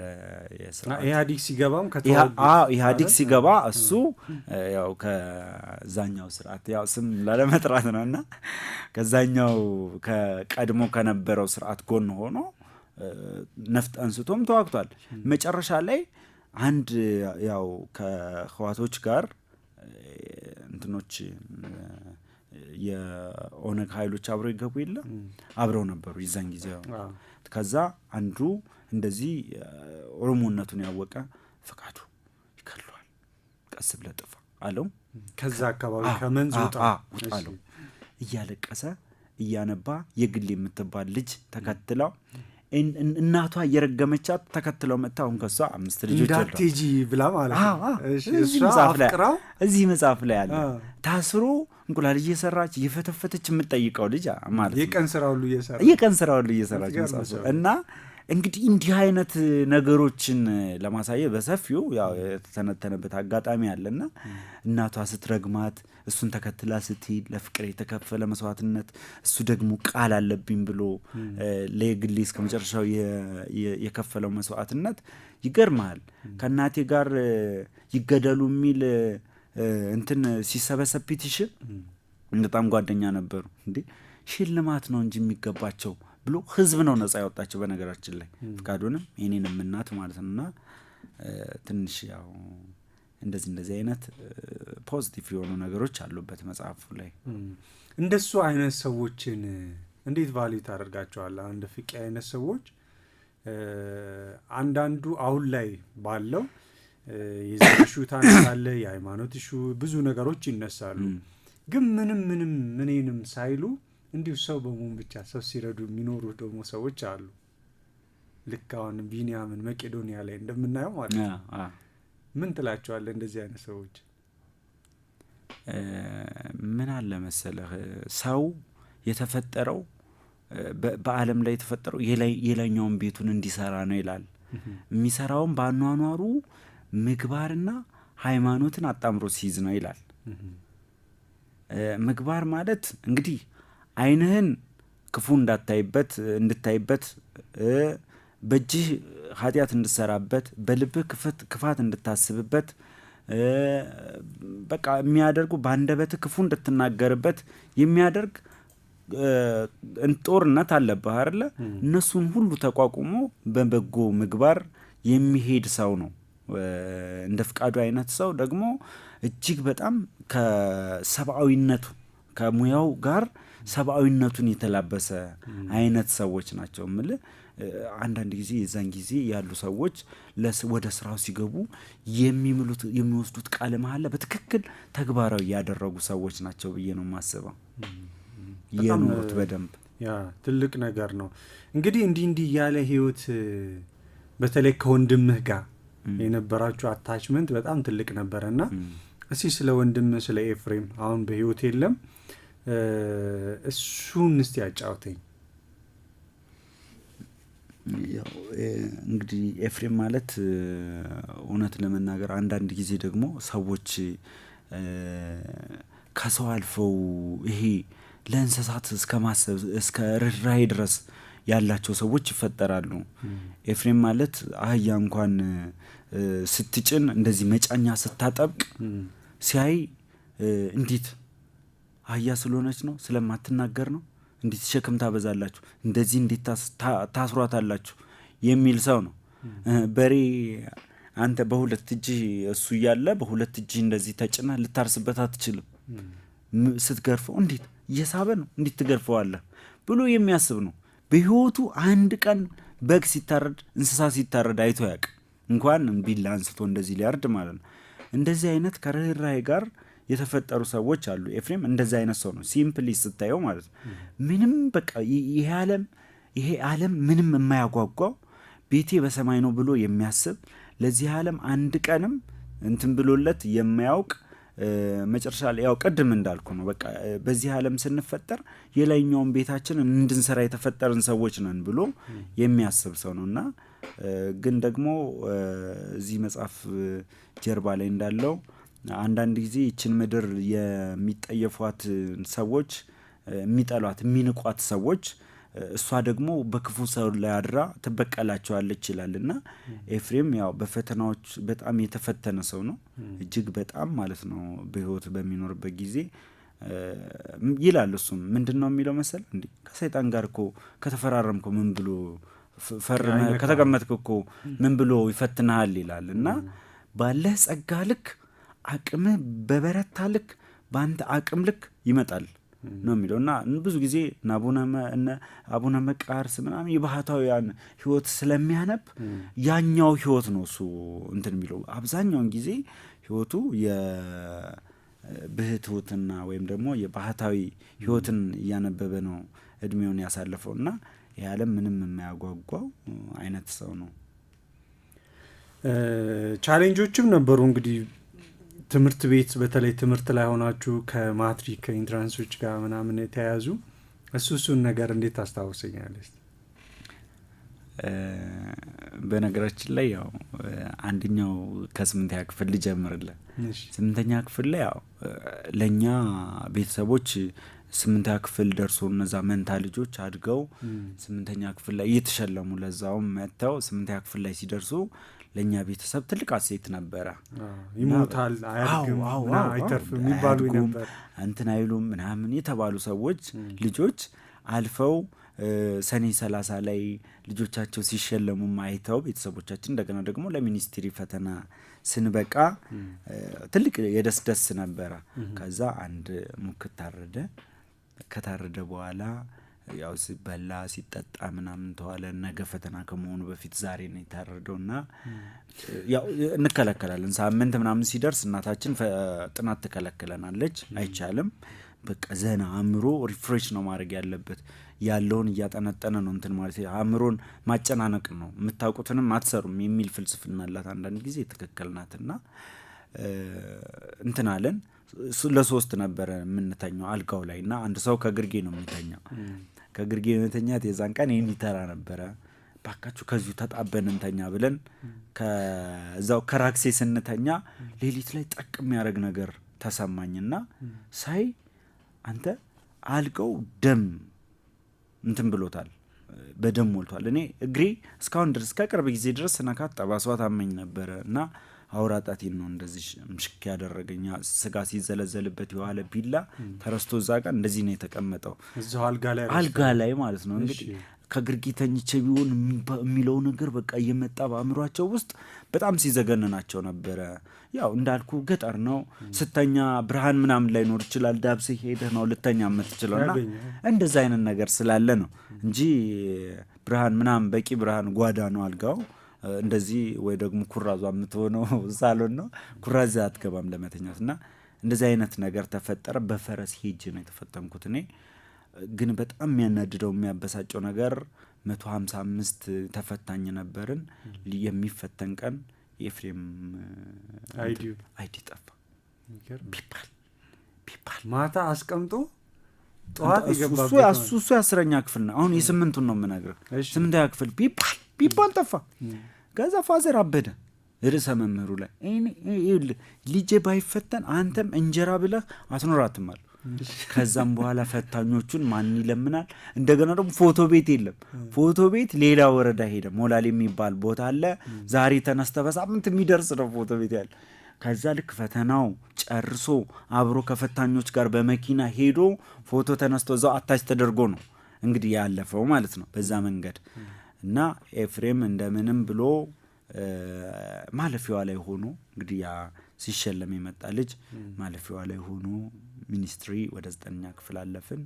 የስርዓት ኢህአዴግ ሲገባም ከተዋጉ አዎ፣ ኢህአዴግ ሲገባ እሱ ያው ከዛኛው ስርዓት ያው ስም ላለመጥራት ነውና ከዛኛው ከቀድሞ ከነበረው ስርዓት ጎን ሆኖ ነፍጥ አንስቶም ተዋግቷል። መጨረሻ ላይ አንድ ያው ከህዋቶች ጋር እንትኖች የኦነግ ኃይሎች አብረው ይገቡ የለ አብረው ነበሩ የዛን ጊዜ። ከዛ አንዱ እንደዚህ ኦሮሞነቱን ያወቀ ፍቃዱ ይከለዋል፣ ቀስ ብለህ ጥፋ አለው። ከዛ አካባቢ ከመንዝ ውጣ ውጣ አለው። እያለቀሰ እያነባ የግል የምትባል ልጅ ተከትለው እናቷ እየረገመቻት ተከትለው መጥታ አሁን ከሷ 5 ልጆች ወልደዋል። እንዳትሄጂ ብላ ማለት ነው። እሺ፣ እሷ አፍቅራው እዚህ መጽሐፍ ላይ አለ። ታስሮ እንቁላል እየሰራች እየፈተፈተች የምትጠይቀው ልጅ ማለት ነው። የቀን ስራ ሁሉ እየሰራች የቀን ስራ ሁሉ እየሰራች የምትገርም መጽሐፍ ሰው። እና እንግዲህ እንዲህ አይነት ነገሮችን ለማሳየት በሰፊው ያው የተተነተነበት አጋጣሚ አለና እናቷ ስትረግማት እሱን ተከትላ ስትሄድ ለፍቅር የተከፈለ መስዋዕትነት እሱ ደግሞ ቃል አለብኝ ብሎ ለግሌ እስከ መጨረሻው የከፈለው መስዋዕትነት ይገርማል። ከእናቴ ጋር ይገደሉ የሚል እንትን ሲሰበሰብ petition በጣም ጓደኛ ነበሩ። እንዴ ሽልማት ነው እንጂ የሚገባቸው ብሎ ህዝብ ነው ነጻ ያወጣቸው። በነገራችን ላይ ፍቃዱንም የኔንም እናት ማለት ነውና ትንሽ ያው እንደዚህ አይነት positive የሆኑ ነገሮች አሉበት መጽሐፉ ላይ። እንደሱ አይነት ሰዎችን እንዴት value ታደርጋቸዋለህ? እንደ ፍቄ አይነት ሰዎች አንዳንዱ አሁን ላይ ባለው የዘር issue ታነሳለህ፣ የሃይማኖት issue ብዙ ነገሮች ይነሳሉ። ግን ምንም ምንም ምንንም ሳይሉ እንዲሁ ሰው በመሆን ብቻ ሰው ሲረዱ የሚኖሩ ደግሞ ሰዎች አሉ። ልክ አሁን ቢንያምን መቄዶንያ ላይ እንደምናየው ማለት ነው። ምን ትላቸዋለህ እንደዚህ አይነት ሰዎች? ምን አለ መሰለህ፣ ሰው የተፈጠረው በዓለም ላይ የተፈጠረው የላይኛውን ቤቱን እንዲሰራ ነው ይላል። የሚሰራውም በአኗኗሩ ምግባርና ሃይማኖትን አጣምሮ ሲይዝ ነው ይላል። ምግባር ማለት እንግዲህ ዓይንህን ክፉ እንዳታይበት እንድታይበት፣ በእጅህ ኃጢአት እንድትሰራበት፣ በልብህ ክፋት እንድታስብበት፣ በቃ የሚያደርጉ በአንደበትህ ክፉ እንድትናገርበት የሚያደርግ ጦርነት አለብህ አይደለ? እነሱን ሁሉ ተቋቁሞ በበጎ ምግባር የሚሄድ ሰው ነው። እንደ ፍቃዱ አይነት ሰው ደግሞ እጅግ በጣም ከሰብአዊነቱ ከሙያው ጋር ሰብአዊነቱን የተላበሰ አይነት ሰዎች ናቸው። እምልህ አንዳንድ ጊዜ የዛን ጊዜ ያሉ ሰዎች ወደ ስራው ሲገቡ የሚምሉት የሚወስዱት ቃለ መሐላ በትክክል ተግባራዊ ያደረጉ ሰዎች ናቸው ብዬ ነው የማስበው። የኖሩት በደንብ ያ ትልቅ ነገር ነው። እንግዲህ እንዲህ እንዲህ እያለ ህይወት በተለይ ከወንድምህ ጋር የነበራችሁ attachment በጣም ትልቅ ነበረና እስቲ ስለ ወንድምህ ስለ ኤፍሬም፣ አሁን በህይወት የለም፣ እሱን እስቲ አጫውተኝ። ያው እንግዲህ ኤፍሬም ማለት እውነት ለመናገር አንዳንድ ጊዜ ደግሞ ሰዎች ከሰው አልፈው ይሄ ለእንስሳት እስከ ማሰብ እስከ ርህራሄ ድረስ ያላቸው ሰዎች ይፈጠራሉ። ኤፍሬም ማለት አህያ እንኳን ስትጭን እንደዚህ መጫኛ ስታጠብቅ ሲያይ እንዴት አህያ ስለሆነች ነው ስለማትናገር ነው እንዴት ሸክም ታበዛላችሁ፣ እንደዚህ እንዴት ታስሯታላችሁ የሚል ሰው ነው። በሬ አንተ በሁለት እጅ እሱ እያለ በሁለት እጅ እንደዚህ ተጭነህ ልታርስበት አትችልም። ስትገርፈው እንዴት እየሳበ ነው እንዴት ትገርፈዋለህ ብሎ የሚያስብ ነው። በህይወቱ አንድ ቀን በግ ሲታረድ እንስሳ ሲታረድ አይቶ አያውቅም። እንኳን ቢላ አንስቶ እንደዚህ ሊያርድ ማለት ነው። እንደዚህ አይነት ከርህራሄ ጋር የተፈጠሩ ሰዎች አሉ። ኤፍሬም እንደዚህ አይነት ሰው ነው። simply ስታየው ማለት ነው። ምንም በቃ ይሄ ዓለም ምንም የማያጓጓው ቤቴ በሰማይ ነው ብሎ የሚያስብ ለዚህ ዓለም አንድ ቀንም እንትን ብሎለት የማያውቅ መጨረሻ ላይ ያው ቅድም እንዳልኩ ነው። በቃ በዚህ ዓለም ስንፈጠር የላይኛውን ቤታችን እንድንሰራ የተፈጠርን ሰዎች ነን ብሎ የሚያስብ ሰው ነውና ግን ደግሞ እዚህ መጽሐፍ ጀርባ ላይ እንዳለው አንዳንድ ጊዜ ይችን ምድር የሚጠየፏት ሰዎች የሚጠሏት የሚንቋት ሰዎች እሷ ደግሞ በክፉ ሰው ላይ አድራ ትበቀላቸዋለች ይላልና ኤፍሬም ያው በፈተናዎች በጣም የተፈተነ ሰው ነው። እጅግ በጣም ማለት ነው። በህይወት በሚኖርበት ጊዜ ይላል እሱም ምንድነው የሚለው መሰል እንዴ ከሰይጣን ጋር እኮ ከተፈራረምከው ምን ብሎ ፈርመህ ከተቀመጥክ እኮ ምን ብሎ ይፈትንሃል ይላል። እና ባለህ ጸጋ ልክ አቅምህ በበረታ ልክ ባንተ አቅም ልክ ይመጣል ነው የሚለው። እና ብዙ ጊዜ እነ አቡነ መቃርስ ምናምን የባህታውያን ህይወት ስለሚያነብ ያኛው ህይወት ነው እሱ እንትን የሚለው። አብዛኛውን ጊዜ ህይወቱ የብህትውትና ወይም ደግሞ የባህታዊ ህይወትን እያነበበ ነው እድሜውን ያሳለፈው። እና ይሄ ዓለም ምንም የማያጓጓው አይነት ሰው ነው። challenge ኦችም ነበሩ እንግዲህ ትምህርት ቤት በተለይ ትምህርት ላይ ሆናችሁ ከማትሪክ ከ entrance ኦች ጋር ምናምን የተያያዙ እሱን ነገር እንዴት ታስታውሰኛለህ? በነገራችን ላይ ያው አንደኛው ከስምንተኛ ክፍል ልጀምርልህ። ስምንተኛ ክፍል ላይ ያው ለኛ ቤተሰቦች ስምንተኛ ክፍል ደርሶ እነዛ መንታ ልጆች አድገው ስምንተኛ ክፍል ላይ እየተሸለሙ ለዛውም መጥተው ስምንተኛ ክፍል ላይ ሲደርሱ ለእኛ ቤተሰብ ትልቅ asset ነበረ። ይሞታል፣ አያድግም፣ አይተርፍም የሚባሉ ነበር፣ እንትን አይሉም ምናምን የተባሉ ሰዎች ልጆች አልፈው ሰኔ 30 ላይ ልጆቻቸው ሲሸለሙ አይተው ቤተሰቦቻችን እንደገና ደግሞ ለሚኒስትሪ ፈተና ስንበቃ ትልቅ የደስ ደስ ነበረ። ከዛ አንድ ሙክት ታረደ። ከታረደ በኋላ ያው ሲበላ ሲጠጣ ምናምን ተዋለ። ነገ ፈተና ከመሆኑ በፊት ዛሬ ነው የታረደውና ያው እንከለከላለን። ሳምንት ምናምን ሲደርስ እናታችን ጥናት ትከለክለናለች። አይቻልም፣ በቃ ዘና አእምሮ refresh ነው ማድረግ ያለበት። ያለውን እያጠነጠነ ነው እንትን ማለት አእምሮን ማጨናነቅ ነው፣ የምታውቁትንም አትሰሩም የሚል ፍልስፍና አላት። አንዳንድ ጊዜ ትክክል ናትና እንትን አለን። ለሶስት ነበረ የምንተኛው አልጋው ላይ እና አንድ ሰው ከግርጌ ነው የሚተኛው። ከግርጌ መተኛት የዛን ቀን ይሄን ይተራ ነበረ። ባካችሁ ከዚሁ ተጣበን እንተኛ ብለን ከዛው ከራክሴ ስንተኛ ሌሊት ላይ ጠቅ የሚያደርግ ነገር ተሰማኝና ሳይ አንተ አልጋው ደም እንትን ብሎታል፣ በደም ሞልቷል። እኔ እግሬ እስካሁን ድረስ ከቅርብ ጊዜ ድረስ ስነካት ጠባሷ ታመኝ ነበረ እና አውራ ጣቴን ነው እንደዚህ ምሽክ ያደረገኝ። ስጋ ሲዘለዘልበት የዋለ ቢላ ተረስቶ እዛ ጋር እንደዚህ ነው የተቀመጠው፣ እዛው አልጋ ላይ ማለት ነው። እንግዲህ ከግርጌ ተኝቼ ቢሆን የሚለው ነገር በቃ እየመጣ በአእምሯቸው ውስጥ በጣም ሲዘገንናቸው ነበረ። ያው እንዳልኩ ገጠር ነው፣ ስተኛ ብርሃን ምናምን ላይኖር ይችላል። ዳብሴ ሄደህ ነው ልተኛ የምትችለውና እንደዛ አይነት ነገር ስላለ ነው እንጂ ብርሃን ምናምን በቂ ብርሃን ጓዳ ነው አልጋው እንደዚህ ወይ ደግሞ ኩራዟ የምትሆነው ሳሎን ነው፣ ኩራዝ አትገባም ለመተኛትና እንደዚህ አይነት ነገር ተፈጠረ። በፈረስ ሄጄ ነው የተፈተንኩት እኔ። ግን በጣም የሚያናድደው የሚያበሳጨው ነገር 155 ተፈታኝ ነበርን። የሚፈተን ቀን የኤፍሬም ID ጠፋ። ቢባል ማታ አስቀምጦ ጠዋት የገባበት እሱ 10ኛ ክፍል ነው። አሁን የስምንቱን ነው የምነግርህ። 8ኛ ክፍል ቢባል ጠፋ። ከዛ father አበደ ርዕሰ መምህሩ ላይ ልጄ ባይፈተን አንተም እንጀራ ብለህ አትኖራትም አሉ። ከዛም በኋላ ፈታኞቹን ማን ይለምናል? እንደገና ደግሞ ፎቶ ቤት የለም። ፎቶ ቤት ሌላ ወረዳ ሄደ፣ ሞላል የሚባል ቦታ አለ። ዛሬ ተነስተ በሳምንት የሚደርስ ነው ፎቶ ቤት ያለ። ከዛ ልክ ፈተናው ጨርሶ አብሮ ከፈታኞች ጋር በመኪና ሄዶ ፎቶ ተነስቶ እዛው attach ተደርጎ ነው እንግዲህ ያለፈው ማለት ነው በዛ መንገድ። እና ኤፍሬም እንደምንም ብሎ ማለፊያዋ ላይ ሆኖ እንግዲህ ያ ሲሸለም የመጣ ልጅ ማለፊያዋ ላይ ሆኖ ሚኒስትሪ ወደ 9ኛ ክፍል አለፍን።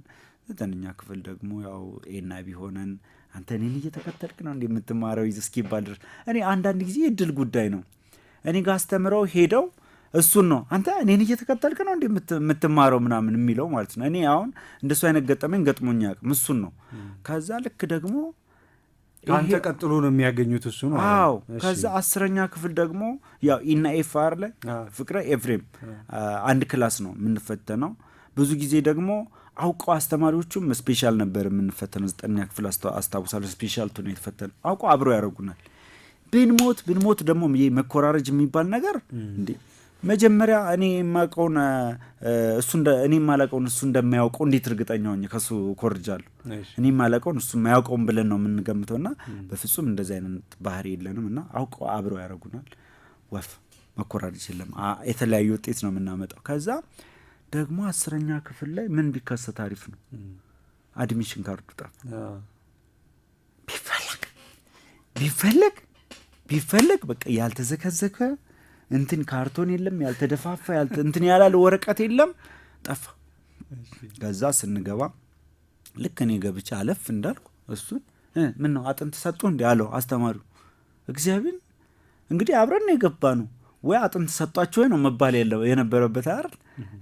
9ኛ ክፍል ደግሞ ያው A ና B ሆነን አንተ እኔን እየተከተልክ ነው እንዴ የምትማረው እስኪባል ድረስ እኔ አንዳንድ ጊዜ የእድል ጉዳይ ነው። እኔ ጋር አስተምረው ሄደው እሱን ነው አንተ እኔን እየተከተልክ ነው እንዴ የምትማረው ምናምን የሚለው ማለት ነው። እኔ አሁን እንደሱ አይነት ገጠመኝ ገጥሞኝ አያውቅም። እሱን ነው። ከዛ ልክ ደግሞ አንተ ቀጥሎ ነው የሚያገኙት እሱ ነው። አዎ። ከዛ 10ኛ ክፍል ደግሞ ያው E ና F አለ ፍቅረ ኤፍሬም አንድ class ነው የምንፈተነው። ብዙ ጊዜ ደግሞ አውቀው አስተማሪዎቹም special ነበር የምንፈተነው። 9ኛ ክፍል አስታውሳለሁ special two ነው የተፈተነው። አውቀው አብረው ያደርጉናል። ብንሞት ደግሞ ይሄ መኮራረጅ የሚባል ነገር እንዴ መጀመሪያ እኔ የማውቀውን እሱ እኔ የማላውቀውን እሱ እንደማያውቀው እንዴት እርግጠኛ ሆኜ ከሱ ኮርጃለሁ? እኔ የማላውቀውን እሱ የማያውቀውን ብለን ነው የምንገምተውና በፍጹም እንደዚህ አይነት ባህሪ የለንም። እና አውቀው አብረው ያደርጉናል። ወፍ መኮራረጅ የለም፣ የተለያዩ ውጤት ነው የምናመጣው። ከዛ ደግሞ 10ኛ ክፍል ላይ ምን ቢከሰት አሪፍ ነው? admission card ኡ ጠፋ። ቢፈለግ ቢፈለግ በቃ ያልተዘከዘከ እንትን ካርቶን የለም፣ ያልተደፋፋ እንትን ያላለ ወረቀት የለም፣ ጠፋ። ከዛ ስንገባ ልክ እኔ ገብቼ አለፍ እንዳልኩ እሱን ምን ነው አጥንት ሰጡ እንዴ አለው አስተማሪው። እግዚአብሔር እንግዲህ አብረን ነው የገባነው ወይ አጥንት ሰጧቸው ወይ ነው መባል የነበረበት አይደል?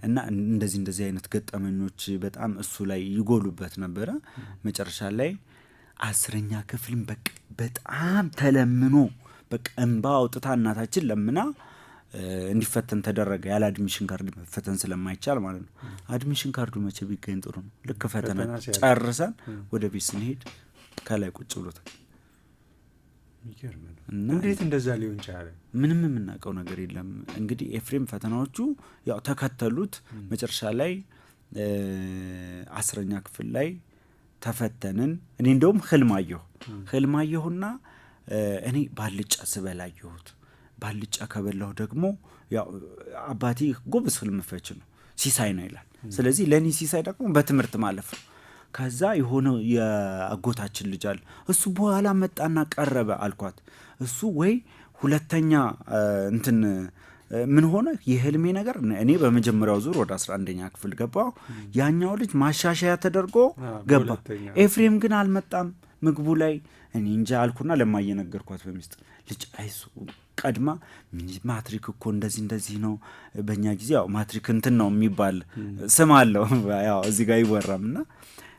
እና እንደዚህ አይነት ገጠመኞች በጣም እሱ ላይ ይጎሉበት ነበረ። መጨረሻ ላይ 10ኛ ክፍልን በቃ በጣም ተለምኖ በቃ እንባ አውጥታ እናታችን ለምና እንዲፈተን ተደረገ። ያለ admission card መፈተን ስለማይቻል ማለት ነው። admission card ኡ መቼ ቢገኝ ጥሩ ነው? ልክ ፈተና ጨርሰን ወደ ቤት ስንሄድ ከላይ ቁጭ ብሎታል። እንዴት እንደዛ ሊሆን ቻለ? ምንም የምናውቀው ነገር የለም። እንግዲህ ኤፍሬም ፈተናዎቹ ያው ተከተሉት። መጨረሻ ላይ 10ኛ ክፍል ላይ ተፈተንን። እኔ እንደውም ህልም አየሁና እኔ ባልጫ ስበላ አየሁት። ባልጫ ከበላሁ ደግሞ ያው አባቴ ጎበዝ ህልም ፈች ነው፣ ሲሳይ ነው ይላል። ስለዚህ ለእኔ ሲሳይ ደግሞ በትምህርት ማለፍ ነው። ከዛ የሆነ የአጎታችን ልጅ አለ፣ እሱ በኋላ መጣና ቀረበ አልኳት። እሱ ወይ ሁለተኛ እንትን ምን ሆነ የህልሜ ነገር፣ እኔ በመጀመሪያው ዙር ወደ 11ኛ ክፍል ገባሁ። ያኛው ልጅ ማሻሻያ ተደርጎ ገባ። ኤፍሬም ግን አልመጣም ምግቡ ላይ። እኔ እንጃ አልኩና ለማየ ነገርኳት በሚስጥር። ልጅ አይዞ ቀድማ ማትሪክ እኮ እንደዚህ እንደዚህ ነው። በእኛ ጊዜ ያው ማትሪክ እንትን ነው የሚባል ስም አለው፣ ያው እዚህ ጋር አይወራም እና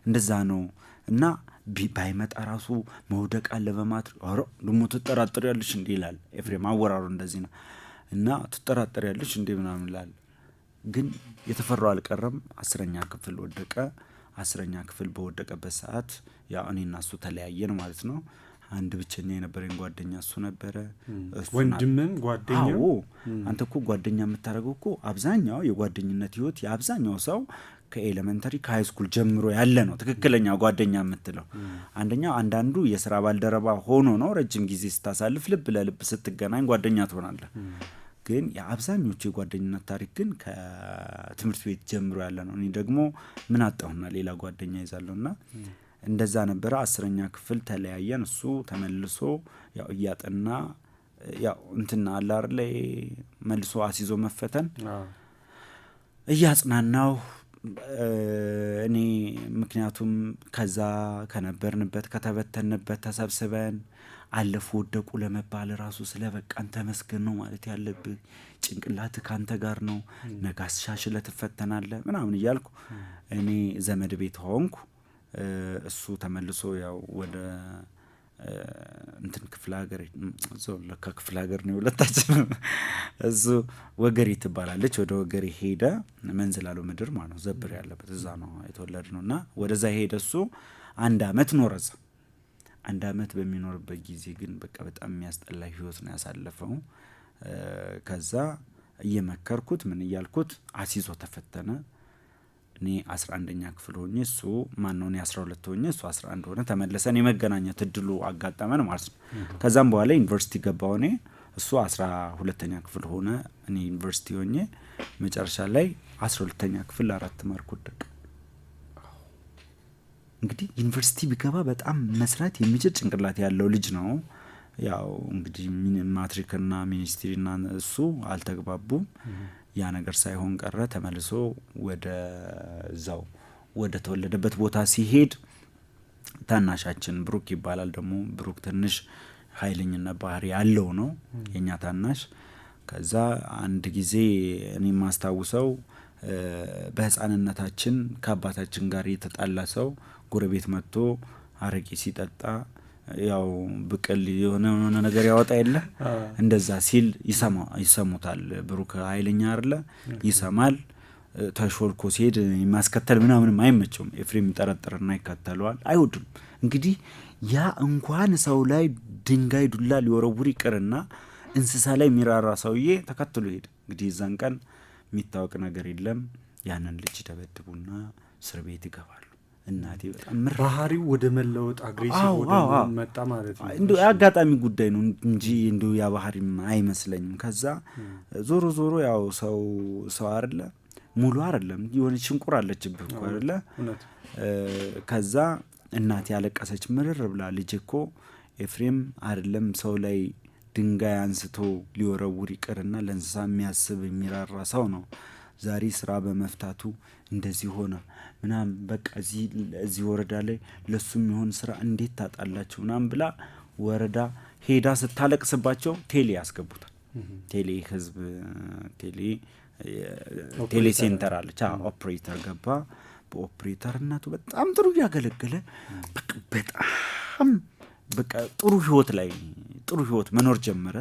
እንደዛ ነው እና ባይመጣ ራሱ መውደቅ አለ በማትሪክ። ኧረ ደሞ ትጠራጠሪያለሽ እንዴ ይላል ኤፍሬም። አወራሩ እንደዚህ ነው እና ትጠራጠሪያለሽ እንዴ ምናምን ይላል። ግን የተፈራው አልቀረም። 10ኛ ክፍል ወደቀ። 10ኛ ክፍል በወደቀበት ሰዓት ያው እኔና እሱ ተለያየን ማለት ነው። አንድ ብቸኛ የነበረኝ ጓደኛ እሱ ነበረ። ወንድምም ጓደኛ። አዎ፣ አንተ እኮ ጓደኛ የምታደርገው እኮ አብዛኛው የጓደኝነት ህይወት የአብዛኛው ሰው ከ elementary ከ high school ጀምሮ ያለ ነው ትክክለኛ ጓደኛ የምትለው። አንደኛው አንዳንዱ የስራ ባልደረባ ሆኖ ነው፣ ረጅም ጊዜ ስታሳልፍ ልብ ለልብ ስትገናኝ ጓደኛ ትሆናለህ። ግን የአብዛኞቹ የጓደኝነት ታሪክ ግን ከትምህርት ቤት ጀምሮ ያለ ነው። እኔ ደግሞ ምን አጣሁና ሌላ ጓደኛ ይዛለሁና እንደዛ ነበረ። 10ኛ ክፍል ተለያየን። እሱ ተመልሶ ያው እያጠና ያው እንትና አለ አይደል መልሶ አስይዞ መፈተን እያጽናናው እኔ ምክንያቱም ከዛ ከነበርንበት ከተበተንበት ተሰብስበን አለፉ ወደቁ ለመባል ራሱ ስለበቃን ተመስገን ነው ማለት ያለብህ። ጭንቅላትህ ካንተ ጋር ነው፣ ነገ አሻሽለህ ትፈተናለህ ምናምን እያልኩ እኔ ዘመድ ቤት ሆንኩ። እሱ ተመልሶ ያው ወደ እንትን ክፍለ ሀገር፣ እዛው ለካ ክፍለ ሀገር ነው ሁለታችን። እሱ ወገሬ ትባላለች፣ ወደ ወገሬ ሄደ። መንዝላሉ ምድር ማለት ነው፣ ዘብር ያለበት እዛ ነው የተወለድነው እና ወደዛ ሄደ። እሱ አንድ አመት ኖረ እዛ። አንድ አመት በሚኖርበት ጊዜ ግን በቃ በጣም የሚያስጠላ ህይወት ነው ያሳለፈው። ከዛ እየመከርኩት ምን እያልኩት አስይዞ ተፈተነ። እኔ 11ኛ ክፍል ሆኜ እሱ ማነው እኔ 12 ሆኜ እሱ 11 ሆነ። ተመለሰን የመገናኘት እድሉ አጋጠመን ማለት ነው። ከዛም በኋላ ዩኒቨርሲቲ ገባሁ እኔ፣ እሱ 12ኛ ክፍል ሆነ፣ እኔ ዩኒቨርሲቲ ሆኜ መጨረሻ ላይ 12ኛ ክፍል 4 ማርክ ወደቀ። እንግዲህ ዩኒቨርሲቲ ቢገባ በጣም መስራት የሚችል ጭንቅላት ያለው ልጅ ነው። ያው እንግዲህ ማትሪክና ሚኒስትሪና እሱ አልተግባቡም። ያ ነገር ሳይሆን ቀረ። ተመልሶ ወደዛው ወደ ተወለደበት ቦታ ሲሄድ ታናሻችን ብሩክ ይባላል። ደግሞ ብሩክ ትንሽ ኃይለኝነት ባህሪ ያለው ነው የኛ ታናሽ። ከዛ አንድ ጊዜ እኔ የማስታውሰው በህፃንነታችን ከአባታችን ጋር የተጣላ ሰው ጎረቤት መጥቶ አረቄ ሲጠጣ ያው ብቅል የሆነ ነገር ያወጣ የለ እንደዛ ሲል ይሰሙታል። ብሩክ ኃይለኛ አይደለ ይሰማል። ተሾልኮ ሲሄድ የማስከተል ምናምንም አይመቸውም። ኤፍሬም ይጠረጥርና ይከተለዋል። አይወድም። እንግዲህ ያ እንኳን ሰው ላይ ድንጋይ ዱላ ሊወረውር ይቅርና እንስሳ ላይ የሚራራ ሰውዬ ተከትሎ ሄደ። እንግዲህ እዛን ቀን የሚታወቅ ነገር የለም። ያንን ልጅ ደበድቡና እስር ቤት ይገባሉ። እናቴ በጣም ምር ባህሪው ወደ መለወጥ aggressive ወደ መጣ ማለት ነው። እንደው አጋጣሚ ጉዳይ ነው እንጂ እንደው ያ ባህሪም አይመስለኝም። ከዛ ዞሮ ዞሮ ያው ሰው ሰው አይደለ ሙሉ አይደለም፣ የሆነ ሽንቁር አለችብህ እኮ አይደለ። ከዛ እናቴ ያለቀሰች ምርር ብላ፣ ልጅ እኮ ኤፍሬም አይደለም ሰው ላይ ድንጋይ አንስቶ ሊወረውር ይቅርና ለእንስሳ የሚያስብ የሚራራ ሰው ነው። ዛሬ ስራ በመፍታቱ እንደዚህ ሆነ ምናምን፣ በቃ እዚህ ወረዳ ላይ ለሱ የሚሆን ስራ እንዴት ታጣላችሁ ምናምን ብላ ወረዳ ሄዳ ስታለቅስባቸው ቴሌ ያስገቡታል። ቴሌ ህዝብ ቴሌ ቴሌ center አለች። ኦፕሬተር ገባ። በኦፕሬተርነቱ በጣም ጥሩ እያገለገለ በጣም በቃ ጥሩ ህይወት ላይ ጥሩ ህይወት መኖር ጀመረ።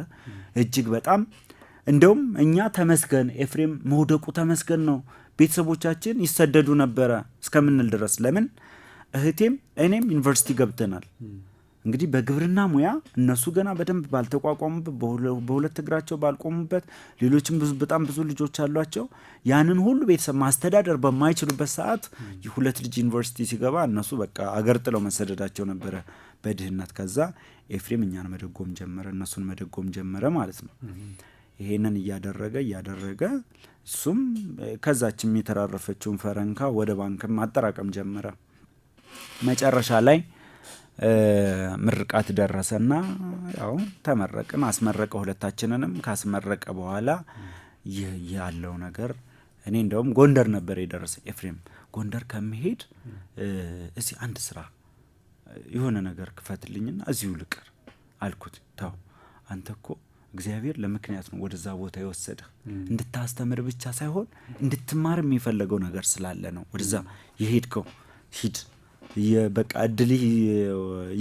እጅግ በጣም እንደውም እኛ ተመስገን ኤፍሬም መውደቁ ተመስገን ነው፣ ቤተሰቦቻችን ይሰደዱ ነበረ እስከምንል ድረስ። ለምን እህቴም እኔም ዩኒቨርሲቲ ገብተናል። እንግዲህ በግብርና ሙያ እነሱ ገና በደንብ ባልተቋቋሙበት፣ በሁለት እግራቸው ባልቆሙበት፣ ሌሎችም ብዙ በጣም ብዙ ልጆች አሏቸው። ያንን ሁሉ ቤተሰብ ማስተዳደር በማይችሉበት ሰዓት ሁለት ልጅ ዩኒቨርሲቲ ሲገባ እነሱ በቃ አገር ጥለው መሰደዳቸው ነበረ በድህነት። ከዛ ኤፍሬም እኛን መደጎም ጀመረ፣ እነሱን መደጎም ጀመረ ማለት ነው። ይሄንን እያደረገ እያደረገ እሱም ከዛችም የተራረፈችውን ፈረንካ ወደ ባንክም ማጠራቀም ጀመረ። መጨረሻ ላይ ምርቃት ደረሰና ያው ተመረቅን። አስመረቀ ሁለታችንንም። ካስመረቀ በኋላ ይህ ያለው ነገር እኔ እንደውም ጎንደር ነበር የደረሰ። ኤፍሬም ጎንደር ከመሄድ እዚህ አንድ ስራ የሆነ ነገር ክፈትልኝና እዚሁ ልቅር አልኩት። ተው አንተ እኮ እግዚአብሔር ለምክንያት ነው ወደዛ ቦታ የወሰደህ፣ እንድታስተምር ብቻ ሳይሆን እንድትማር የሚፈለገው ነገር ስላለ ነው ወደዛ የሄድከው። ሂድ፣ በቃ እድልህ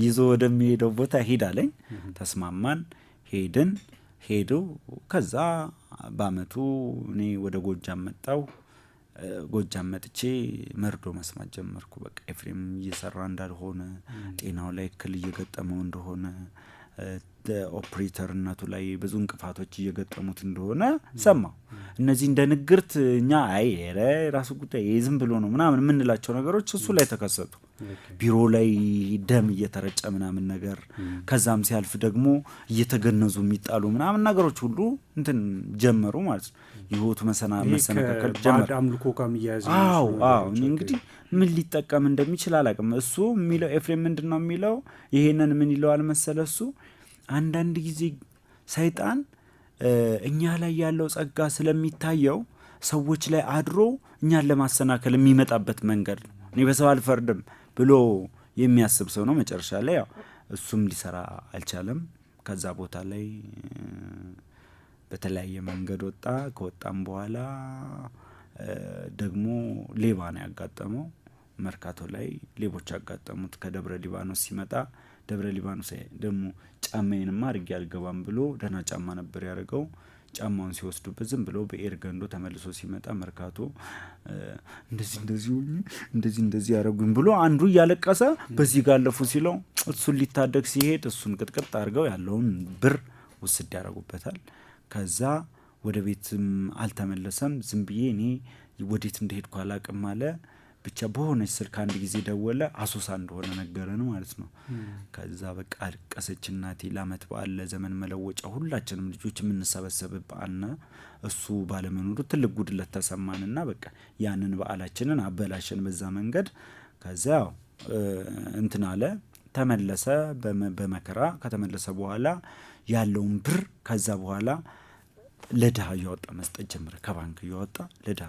ይዞ ወደሚሄደው ቦታ ሂድ አለኝ። ተስማማን፣ ሄድን። ሄዱ። ከዛ በአመቱ እኔ ወደ ጎጃም መጣሁ። ጎጃም መጥቼ መርዶ መስማት ጀመርኩ። በቃ ኤፍሬም እየሰራ እንዳልሆነ፣ ጤናው ላይ እክል እየገጠመው እንደሆነ፣ ኦፕሬተርነቱ ላይ ብዙ እንቅፋቶች እየገጠሙት እንደሆነ ሰማሁ። እነዚህ እንደ ንግርት እኛ አይ ኧረ የራሱ ጉዳይ ዝም ብሎ ነው ምናምን የምንላቸው ነገሮች እሱ ላይ ተከሰቱ። ቢሮ ላይ ደም እየተረጨ ምናምን ነገር፣ ከዛም ሲያልፍ ደግሞ እየተገነዙ የሚጣሉ ምናምን ነገሮች ሁሉ እንትን ጀመሩ ማለት ነው። ህይወቱ መሰነካከል ጀመረ። አምልኮ ጋር የሚያያዝ። አዎ አዎ። እንግዲህ ምን ሊጠቀም እንደሚችል አላውቅም። እሱ የሚለው ኤፍሬም ምንድን ነው የሚለው? ይሄንን ምን ይለዋል መሰለ፣ እሱ አንዳንድ ጊዜ ሰይጣን እኛ ላይ ያለው ጸጋ ስለሚታየው ሰዎች ላይ አድሮ እኛን ለማሰናከል የሚመጣበት መንገድ ነው። እኔ በሰው አልፈርድም ብሎ የሚያስብ ሰው ነው። መጨረሻ ላይ ያው እሱም ሊሰራ አልቻለም። ከዛ ቦታ ላይ በተለያየ መንገድ ወጣ። ከወጣም በኋላ ደግሞ ሌባ ነው ያጋጠመው። መርካቶ ላይ ሌቦች ያጋጠሙት። ከደብረ ሊባኖስ ሲመጣ ደብረ ሊባኖስ ደግሞ ጫማዬንማ አድርጌ አልገባም ብሎ ደህና ጫማ ነበር ያደረገው። ጫማውን ሲወስዱበት ዝም ብሎ በኤር ገንዶ ተመልሶ ሲመጣ መርካቶ እንደዚህ እንደዚህ ሆኜ እንደዚህ እንደዚህ ያደረጉኝ ብሎ አንዱ እያለቀሰ በዚህ ጋር አለፉ ሲለው እሱን ሊታደግ ሲሄድ እሱን ቅጥቅጥ አድርገው ያለውን ብር ውስድ ያደረጉበታል። ከዛ ወደ ቤትም አልተመለሰም። ዝም ብዬ እኔ ወዴት እንደሄድኩ አላቅም አለ። ብቻ በሆነች ስልክ አንድ ጊዜ ደወለ፣ አሶሳ እንደሆነ ነገረን ማለት ነው። ከዛ በቃ አለቀሰች እናቴ። ለአመት በዓል ለዘመን መለወጫ ሁላችንም ልጆች የምንሰበሰብ በዓልና እሱ ባለመኖሩ ትልቅ ጉድለት ተሰማንና በቃ ያንን በዓላችንን አበላሸን በዛ መንገድ። ከዛ ያው እንትን አለ፣ ተመለሰ በመከራ። ከተመለሰ በኋላ ያለውን ብር ከዛ በኋላ ለድሃ እያወጣ መስጠት ጀመረ። ከባንክ እያወጣ ለድሃ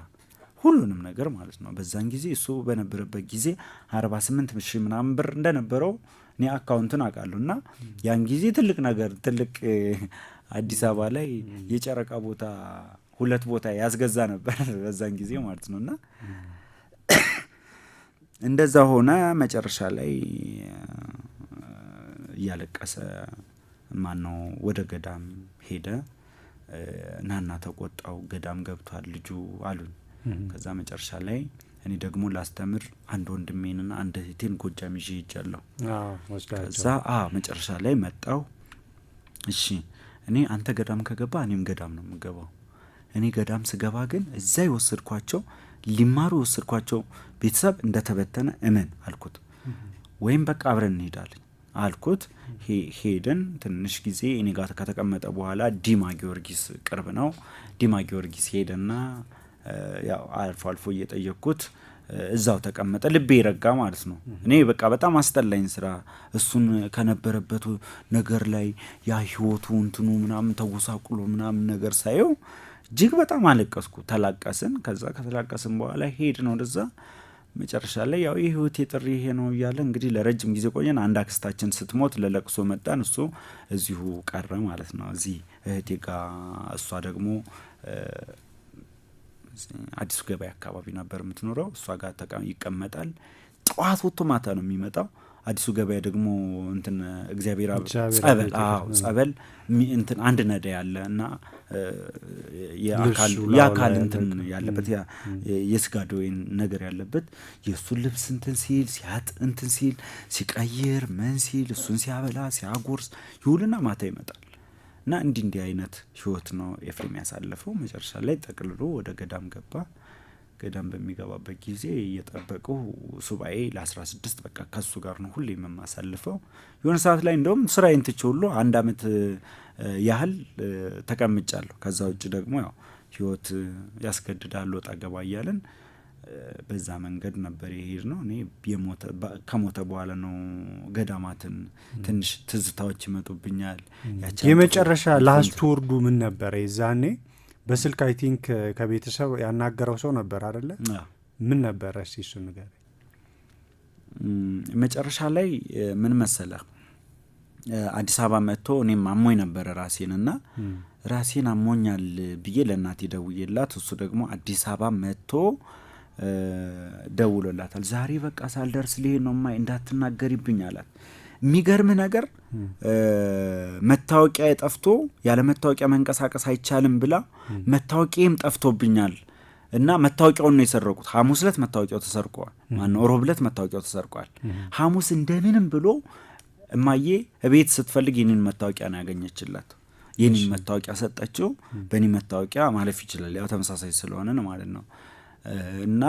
ሁሉንም ነገር ማለት ነው። በዛን ጊዜ እሱ በነበረበት ጊዜ 48 ሺህ ምናምን ብር እንደነበረው እኔ አካውንቱን አውቃለሁ። እና ያን ጊዜ ትልቅ ነገር፣ ትልቅ አዲስ አበባ ላይ የጨረቃ ቦታ ሁለት ቦታ ያስገዛ ነበር በዛን ጊዜ ማለት ነው። እና እንደዛ ሆነ። መጨረሻ ላይ እያለቀሰ ማነው ወደ ገዳም ሄደ። ናና ተቆጣው፣ ገዳም ገብቷል ልጁ አሉኝ። ከዛ መጨረሻ ላይ እኔ ደግሞ ላስተምር አንድ ወንድሜንና አንድ እህቴን ጎጃም ይዤ ሄጃለሁ። ከዛ መጨረሻ ላይ መጣው። እሺ እኔ አንተ ገዳም ከገባ እኔም ገዳም ነው የምገባው። እኔ ገዳም ስገባ ግን እዛ የወሰድኳቸው ሊማሩ የወሰድኳቸው ቤተሰብ እንደተበተነ እመን አልኩት። ወይም በቃ አብረን እንሄዳለን አልኩት። ሄድን። ትንሽ ጊዜ እኔ ጋር ከተቀመጠ በኋላ ዲማ ጊዮርጊስ ቅርብ ነው። ዲማ ጊዮርጊስ ሄደና ያው አልፎ አልፎ እየጠየቅኩት እዛው ተቀመጠ። ልቤ ረጋ ማለት ነው። እኔ በቃ በጣም አስጠላኝ ስራ። እሱን ከነበረበት ነገር ላይ ያ ህይወቱ እንትኑ ምናምን ተጎሳቁሎ ምናምን ነገር ሳየው እጅግ በጣም አለቀስኩ። ተላቀስን። ከዛ ከተላቀስን በኋላ ሄድን ወደዛ። መጨረሻ ላይ ያው የህይወቴ ጥሪ ይሄ ነው እያለ እንግዲህ ለረጅም ጊዜ ቆየን። አንድ አክስታችን ስትሞት ለለቅሶ መጣን። እሱ እዚሁ ቀረ ማለት ነው፣ እዚህ እህቴ ጋር። እሷ ደግሞ አዲሱ ገበያ አካባቢ ነበር የምትኖረው። እሷ ጋር ይቀመጣል። ጠዋት ወጥቶ ማታ ነው የሚመጣው። አዲሱ ገበያ ደግሞ እንትን እግዚአብሔር ጸበል፣ አዎ ጸበል እንትን አንድ ነዳይ አለ እና የአካል እንትን ያለበት የስጋ ደዌ ነገር ያለበት የእሱን ልብስ እንትን ሲል ሲያጥ እንትን ሲል ሲቀይር ምን ሲል እሱን ሲያበላ ሲያጎርስ ይውልና ማታ ይመጣል። እና እንዲህ እንዲህ አይነት ህይወት ነው ኤፍሬም ያሳለፈው። መጨረሻ ላይ ጠቅልሎ ወደ ገዳም ገባ። ገዳም በሚገባበት ጊዜ እየጠበቀው ሱባኤ ለ16 በቃ ከሱ ጋር ነው ሁሌ የማሳልፈው። የሆነ ሰዓት ላይ እንደውም ስራዬን ትቼ ሁሉ አንድ አመት ያህል ተቀምጫለሁ። ከዛ ውጭ ደግሞ ያው ህይወት ያስገድዳል ወጣ ገባ እያልን በዛ መንገድ ነበር የሄድነው። እኔ ከሞተ በኋላ ነው ገዳማትን ትንሽ ትዝታዎች ይመጡብኛል። የመጨረሻ last word ኡ ምን ነበር የዛኔ? በስልክ I think ከቤተሰብ ያናገረው ሰው ነበር አይደለ? ምን ነበር እስቲ እሱን ንገረኝ። መጨረሻ ላይ ምን መሰለህ፣ አዲስ አበባ መጥቶ እኔም አሞኝ ነበር ራሴን እና ራሴን አሞኛል ብዬ ለእናቴ ደውዬላት፣ እሱ ደግሞ አዲስ አበባ መጥቶ ደውሎላታል። ዛሬ በቃ ሳልደርስ ልሄድ ነው እማዬ እንዳትናገሪብኝ አላት። የሚገርም ነገር መታወቂያ ጠፍቶ ያለ መታወቂያ መንቀሳቀስ አይቻልም ብላ መታወቂያም ጠፍቶብኛል እና መታወቂያውን ነው የሰረቁት። ሐሙስ ዕለት መታወቂያው ተሰርቋል። ማነው ሮብ ዕለት መታወቂያው ተሰርቋል። ሐሙስ እንደምንም ብሎ እማዬ እቤት ስትፈልግ የኔን መታወቂያ ነው ያገኘችላት። የኔን መታወቂያ ሰጠችው። በኔ መታወቂያ ማለፍ ይችላል፣ ያው ተመሳሳይ ስለሆነ ነው ማለት ነው። እና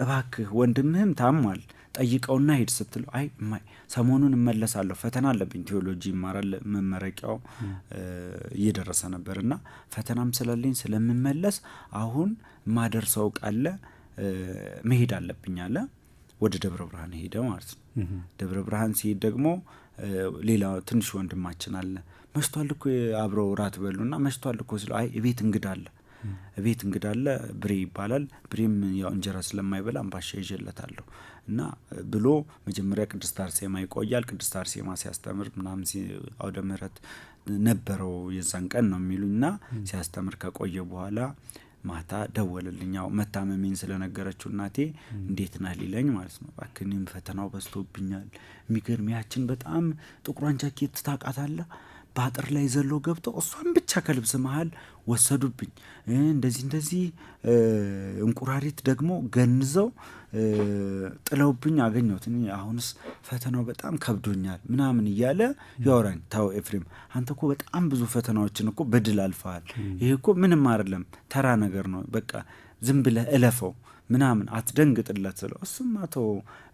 እባክህ ወንድምህም ታሟል ጠይቀውና ሂድ ስትለው አይ እማዬ ሰሞኑን እመለሳለሁ ፈተና አለብኝ፣ ቴዎሎጂ ይማራል መመረቂያው እየደረሰ ነበርና ፈተናም ስላለኝ ስለምመለስ አሁን ማደርሰው ቃለ መሄድ አለብኝ አለ። ወደ ደብረ ብርሃን ሄደ ማለት ነው። ደብረ ብርሃን ሲሄድ ደግሞ ሌላ ትንሽ ወንድማችን አለ። መሽቷል እኮ አብረው ራት በሉና መሽቷል እኮ ሲለው አይ እቤት እንግዳ አለ፣ እቤት እንግዳ አለ ብሬ ይባላል። ብሬም ያው እንጀራ ስለማይበላ አምባሻ ይዤለታለሁ እና ብሎ መጀመሪያ ቅድስት አርሴማ ይቆያል። ቅድስት አርሴማ ሲያስተምር ምናምን አውደ ምህረት ነበረው የዛን ቀን ነው የሚሉኝና ሲያስተምር ከቆየ በኋላ ማታ ደወለልኝ። ያው መታመሜን ስለነገረችው እናቴ እንዴት ነህ ሊለኝ ማለት ነው። እባክህ እኔም ፈተናው በዝቶብኛል። የሚገርም ያችን በጣም ጥቁሯን ጃኬት ታውቃታለህ? በአጥር ላይ ዘሎ ገብተው እሷን ብቻ ከልብስ መሃል ወሰዱብኝ። እንደዚህ እንደዚህ እንቁራሪት ደግሞ ገንዘው ጥለውብኝ አገኘሁት። እኔ አሁንስ ፈተናው በጣም ከብዶኛል ምናምን እያለ ያወራኝ። ታው ኤፍሬም አንተ እኮ በጣም ብዙ ፈተናዎችን እኮ በድል አልፈሃል። ይሄ እኮ ምንም አይደለም ተራ ነገር ነው። በቃ ዝም ብለህ እለፈው ምናምን አትደንግጥለት ስለው እሱማ ተው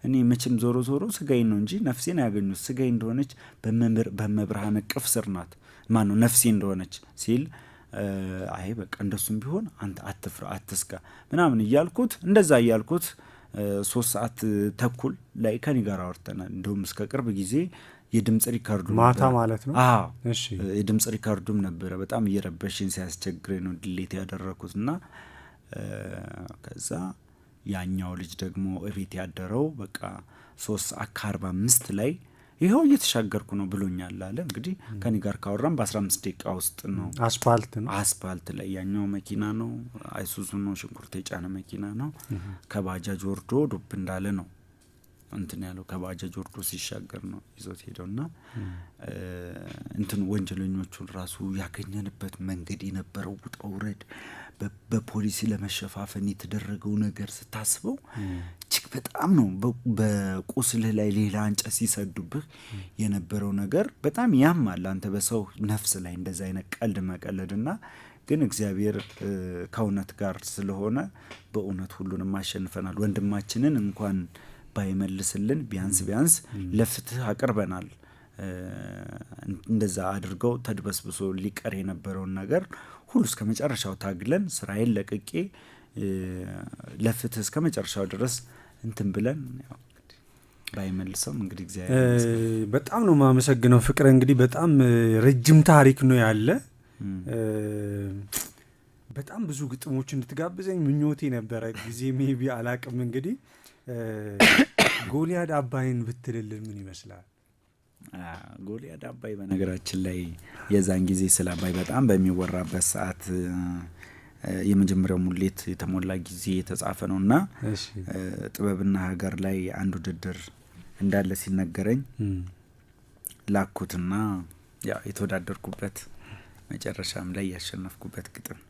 እኔ መቼም ዞሮ ዞሮ ስጋዬን ነው እንጂ ነፍሴን ያገኙት ስጋዬ እንደሆነች በመብርሃን እቅፍ ስር ናት ማነው ነፍሴ እንደሆነች ሲል አይ በቃ እንደሱም ቢሆን አንተ አትፍራ አትስጋ ምናምን እያልኩት እንደዛ እያልኩት 3 ሰዓት ተኩል ላይ ከኔ ጋር አወርተናል። እንደውም እስከ ቅርብ ጊዜ የድምጽ record ኡ ማታ ማለት ነው። አዎ እሺ የድምጽ record ኡም ነበረ። በጣም እየረበሽኝ ሲያስቸግረኝ ነው delete ያደረኩትና ከዛ ያኛው ልጅ ደግሞ እቤት ያደረው በቃ 3:45 ላይ ይኸው እየተሻገርኩ ነው ብሎኛል አለ። እንግዲህ ከኔ ጋር ካወራን በ15 ደቂቃ ውስጥ ነው። አስፋልት ነው፣ አስፋልት ላይ ያኛው መኪና ነው፣ አይሱዙ ነው፣ ሽንኩርት የጫነ መኪና ነው። ከባጃጅ ወርዶ ዱብ እንዳለ ነው እንትን ያለው። ከባጃጅ ወርዶ ሲሻገር ነው ይዞት ሄደውና እንትን ወንጀለኞቹን ራሱ ያገኘንበት መንገድ የነበረው ውጣ ውረድ በፖሊሲ ለመሸፋፈን የተደረገው ነገር ስታስበው እጅግ በጣም ነው። በቁስልህ ላይ ሌላ እንጨት ሲሰዱብህ የነበረው ነገር በጣም ያማል። አንተ በሰው ነፍስ ላይ እንደዛ አይነት ቀልድ መቀለድና ግን እግዚአብሔር ከእውነት ጋር ስለሆነ በእውነት ሁሉንም አሸንፈናል። ወንድማችንን እንኳን ባይመልስልን ቢያንስ ቢያንስ ለፍትህ አቅርበናል። እንደዛ አድርገው ተድበስብሶ ሊቀር የነበረውን ነገር ሁሉ እስከ መጨረሻው ታግለን ስራዬን ለቅቄ ለፍትህ እስከ መጨረሻው ድረስ እንትን ብለን ያው ባይመልሰውም እንግዲህ እግዚአብሔር ይመስገን። በጣም ነው የማመሰግነው ፍቅር። እንግዲህ በጣም ረጅም ታሪክ ነው ያለ። በጣም ብዙ ግጥሞች እንድትጋብዘኝ ምኞቴ ነበረ። ጊዜ maybe አላቅም። እንግዲህ ጎልያድ አባይን ብትልልን ምን ይመስላል? ጎልያድ አባይ በነገራችን ላይ የዛን ጊዜ ስለ አባይ በጣም በሚወራበት ሰዓት የመጀመሪያው ሙሌት የተሞላ ጊዜ የተጻፈ ነውና ጥበብና ሀገር ላይ አንድ ውድድር እንዳለ ሲነገረኝ ላኩትና ያው የተወዳደርኩበት መጨረሻም ላይ ያሸነፍኩበት ግጥም።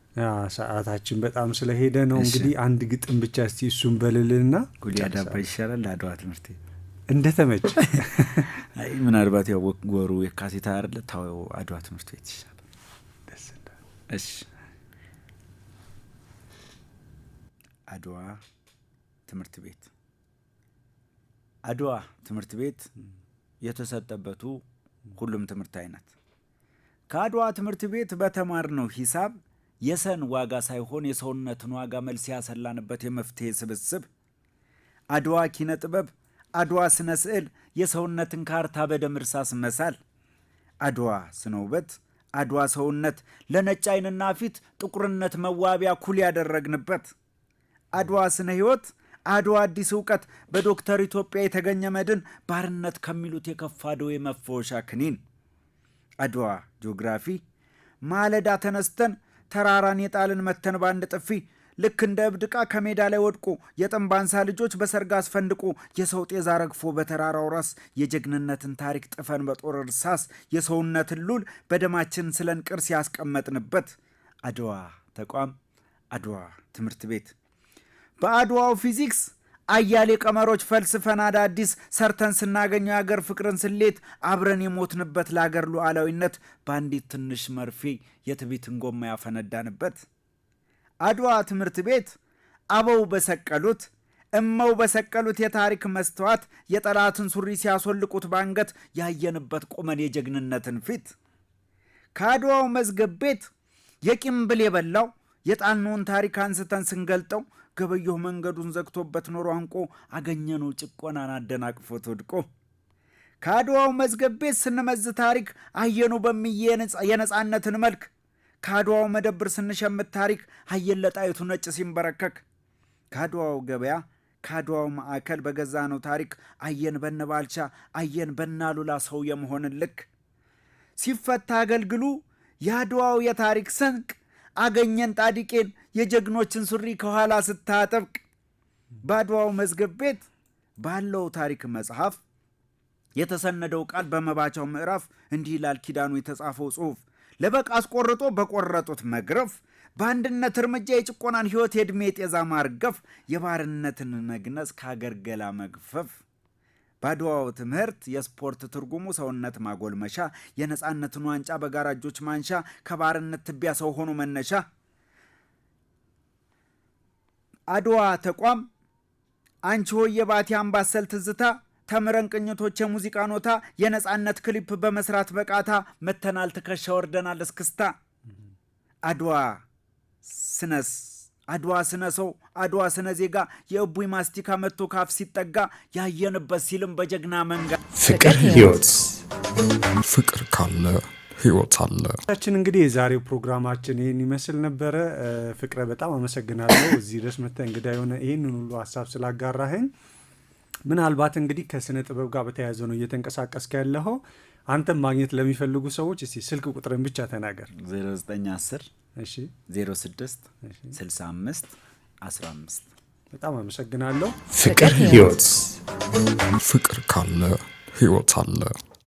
ሰዓታችን በጣም ስለሄደ ነው። እንግዲህ አንድ ግጥም ብቻ እስቲ እሱን በልልና ጎልያድ አባይ ይሻላል ለአድዋ ትምህርት ቤት እንደተመቸ። አይ ምናልባት ያው ወሩ የካቲት አይደለ፣ ታው አድዋ ትምህርት ቤት ይሻላል። ደስ እንዳለ። እሺ፣ አድዋ ትምህርት ቤት። አድዋ ትምህርት ቤት የተሰጠበቱ ሁሉም ትምህርት አይነት፣ ከአድዋ ትምህርት ቤት በተማርነው ሂሳብ የሰን ዋጋ ሳይሆን የሰውነትን ዋጋ መልስ ያሰላንበት የመፍትሄ ስብስብ። አድዋ ኪነ ጥበብ፣ አድዋ ስነ ስዕል የሰውነትን ካርታ በደም እርሳስ መሳል። አድዋ ስነ ውበት፣ አድዋ ሰውነት ለነጭ አይንና ፊት ጥቁርነት መዋቢያ ኩል ያደረግንበት። አድዋ ስነ ህይወት፣ አድዋ አዲስ እውቀት በዶክተር ኢትዮጵያ የተገኘ መድን፣ ባርነት ከሚሉት የከፋ ደዌ መፈወሻ ክኒን። አድዋ ጂኦግራፊ ማለዳ ተነስተን ተራራን የጣልን መተን በአንድ ጥፊ፣ ልክ እንደ እብድ ዕቃ ከሜዳ ላይ ወድቆ የጥንባንሳ ልጆች በሰርግ አስፈንድቆ፣ የሰው ጤዛ ረግፎ በተራራው ራስ፣ የጀግንነትን ታሪክ ጥፈን በጦር እርሳስ የሰውነትን ሉል በደማችን ስለን ቅርስ ያስቀመጥንበት አድዋ ተቋም፣ አድዋ ትምህርት ቤት። በአድዋው ፊዚክስ አያሌ ቀመሮች ፈልስፈን አዳዲስ ሰርተን ስናገኘው የአገር ፍቅርን ስሌት፣ አብረን የሞትንበት ለአገር ሉዓላዊነት በአንዲት ትንሽ መርፌ የትቢትን ጎማ ያፈነዳንበት። አድዋ ትምህርት ቤት አበው በሰቀሉት እመው በሰቀሉት የታሪክ መስተዋት የጠላትን ሱሪ ሲያስወልቁት ባንገት ያየንበት ቁመን የጀግንነትን ፊት። ከአድዋው መዝገብ ቤት የቂም ብል የበላው የጣልነውን ታሪክ አንስተን ስንገልጠው ገበየሁ መንገዱን ዘግቶበት ኖሮ አንቆ አገኘነው ጭቆናን አደናቅፎት ወድቆ። ከአድዋው መዝገብ ቤት ስንመዝ ታሪክ አየነው በሚዬ የነጻነትን መልክ። ከአድዋው መደብር ስንሸምት ታሪክ አየን ለጣይቱ ነጭ ሲንበረከክ። ከአድዋው ገበያ፣ ከአድዋው ማዕከል በገዛነው ታሪክ አየን በነባልቻ፣ አየን በናሉላ ሰው የመሆንን ልክ። ሲፈታ አገልግሉ የአድዋው የታሪክ ስንቅ አገኘን ጣዲቄን የጀግኖችን ሱሪ ከኋላ ስታጠብቅ። በአድዋው መዝገብ ቤት ባለው ታሪክ መጽሐፍ የተሰነደው ቃል በመባቻው ምዕራፍ እንዲህ ይላል ኪዳኑ የተጻፈው ጽሑፍ፦ ለበቅ አስቆርጦ በቆረጡት መግረፍ፣ በአንድነት እርምጃ የጭቆናን ሕይወት የዕድሜ ጤዛ ማርገፍ፣ የባርነትን መግነዝ ከአገር ገላ መግፈፍ። በአድዋው ትምህርት የስፖርት ትርጉሙ ሰውነት ማጎልመሻ፣ የነፃነትን ዋንጫ በጋራ እጆች ማንሻ፣ ከባርነት ትቢያ ሰው ሆኖ መነሻ። አድዋ ተቋም አንቺ ሆይ የባቲ አምባሰል ትዝታ ተምረን ቅኝቶች የሙዚቃ ኖታ የነፃነት ክሊፕ በመስራት በቃታ መተናል ትከሻ ወርደናል እስክስታ። አድዋ ስነስ አድዋ ስነ ሰው፣ አድዋ ስነ ዜጋ የእቡይ ማስቲካ መጥቶ ካፍ ሲጠጋ ያየንበት ሲልም በጀግና መንጋ። ፍቅር ህይወት። ፍቅር ካለ ህይወት አለ። ችን እንግዲህ የዛሬው ፕሮግራማችን ይህን ይመስል ነበረ። ፍቅረ፣ በጣም አመሰግናለሁ እዚህ ድረስ መጥተህ እንግዳ የሆነ ይህንን ሁሉ ሀሳብ ስላጋራህን። ምናልባት እንግዲህ ከስነ ጥበብ ጋር በተያያዘ ነው እየተንቀሳቀስክ ያለኸው። አንተም ማግኘት ለሚፈልጉ ሰዎች እስቲ ስልክ ቁጥርን ብቻ ተናገር። 0910 06 65 15። በጣም አመሰግናለሁ። ፍቅር ህይወት። ፍቅር ካለ ህይወት አለ።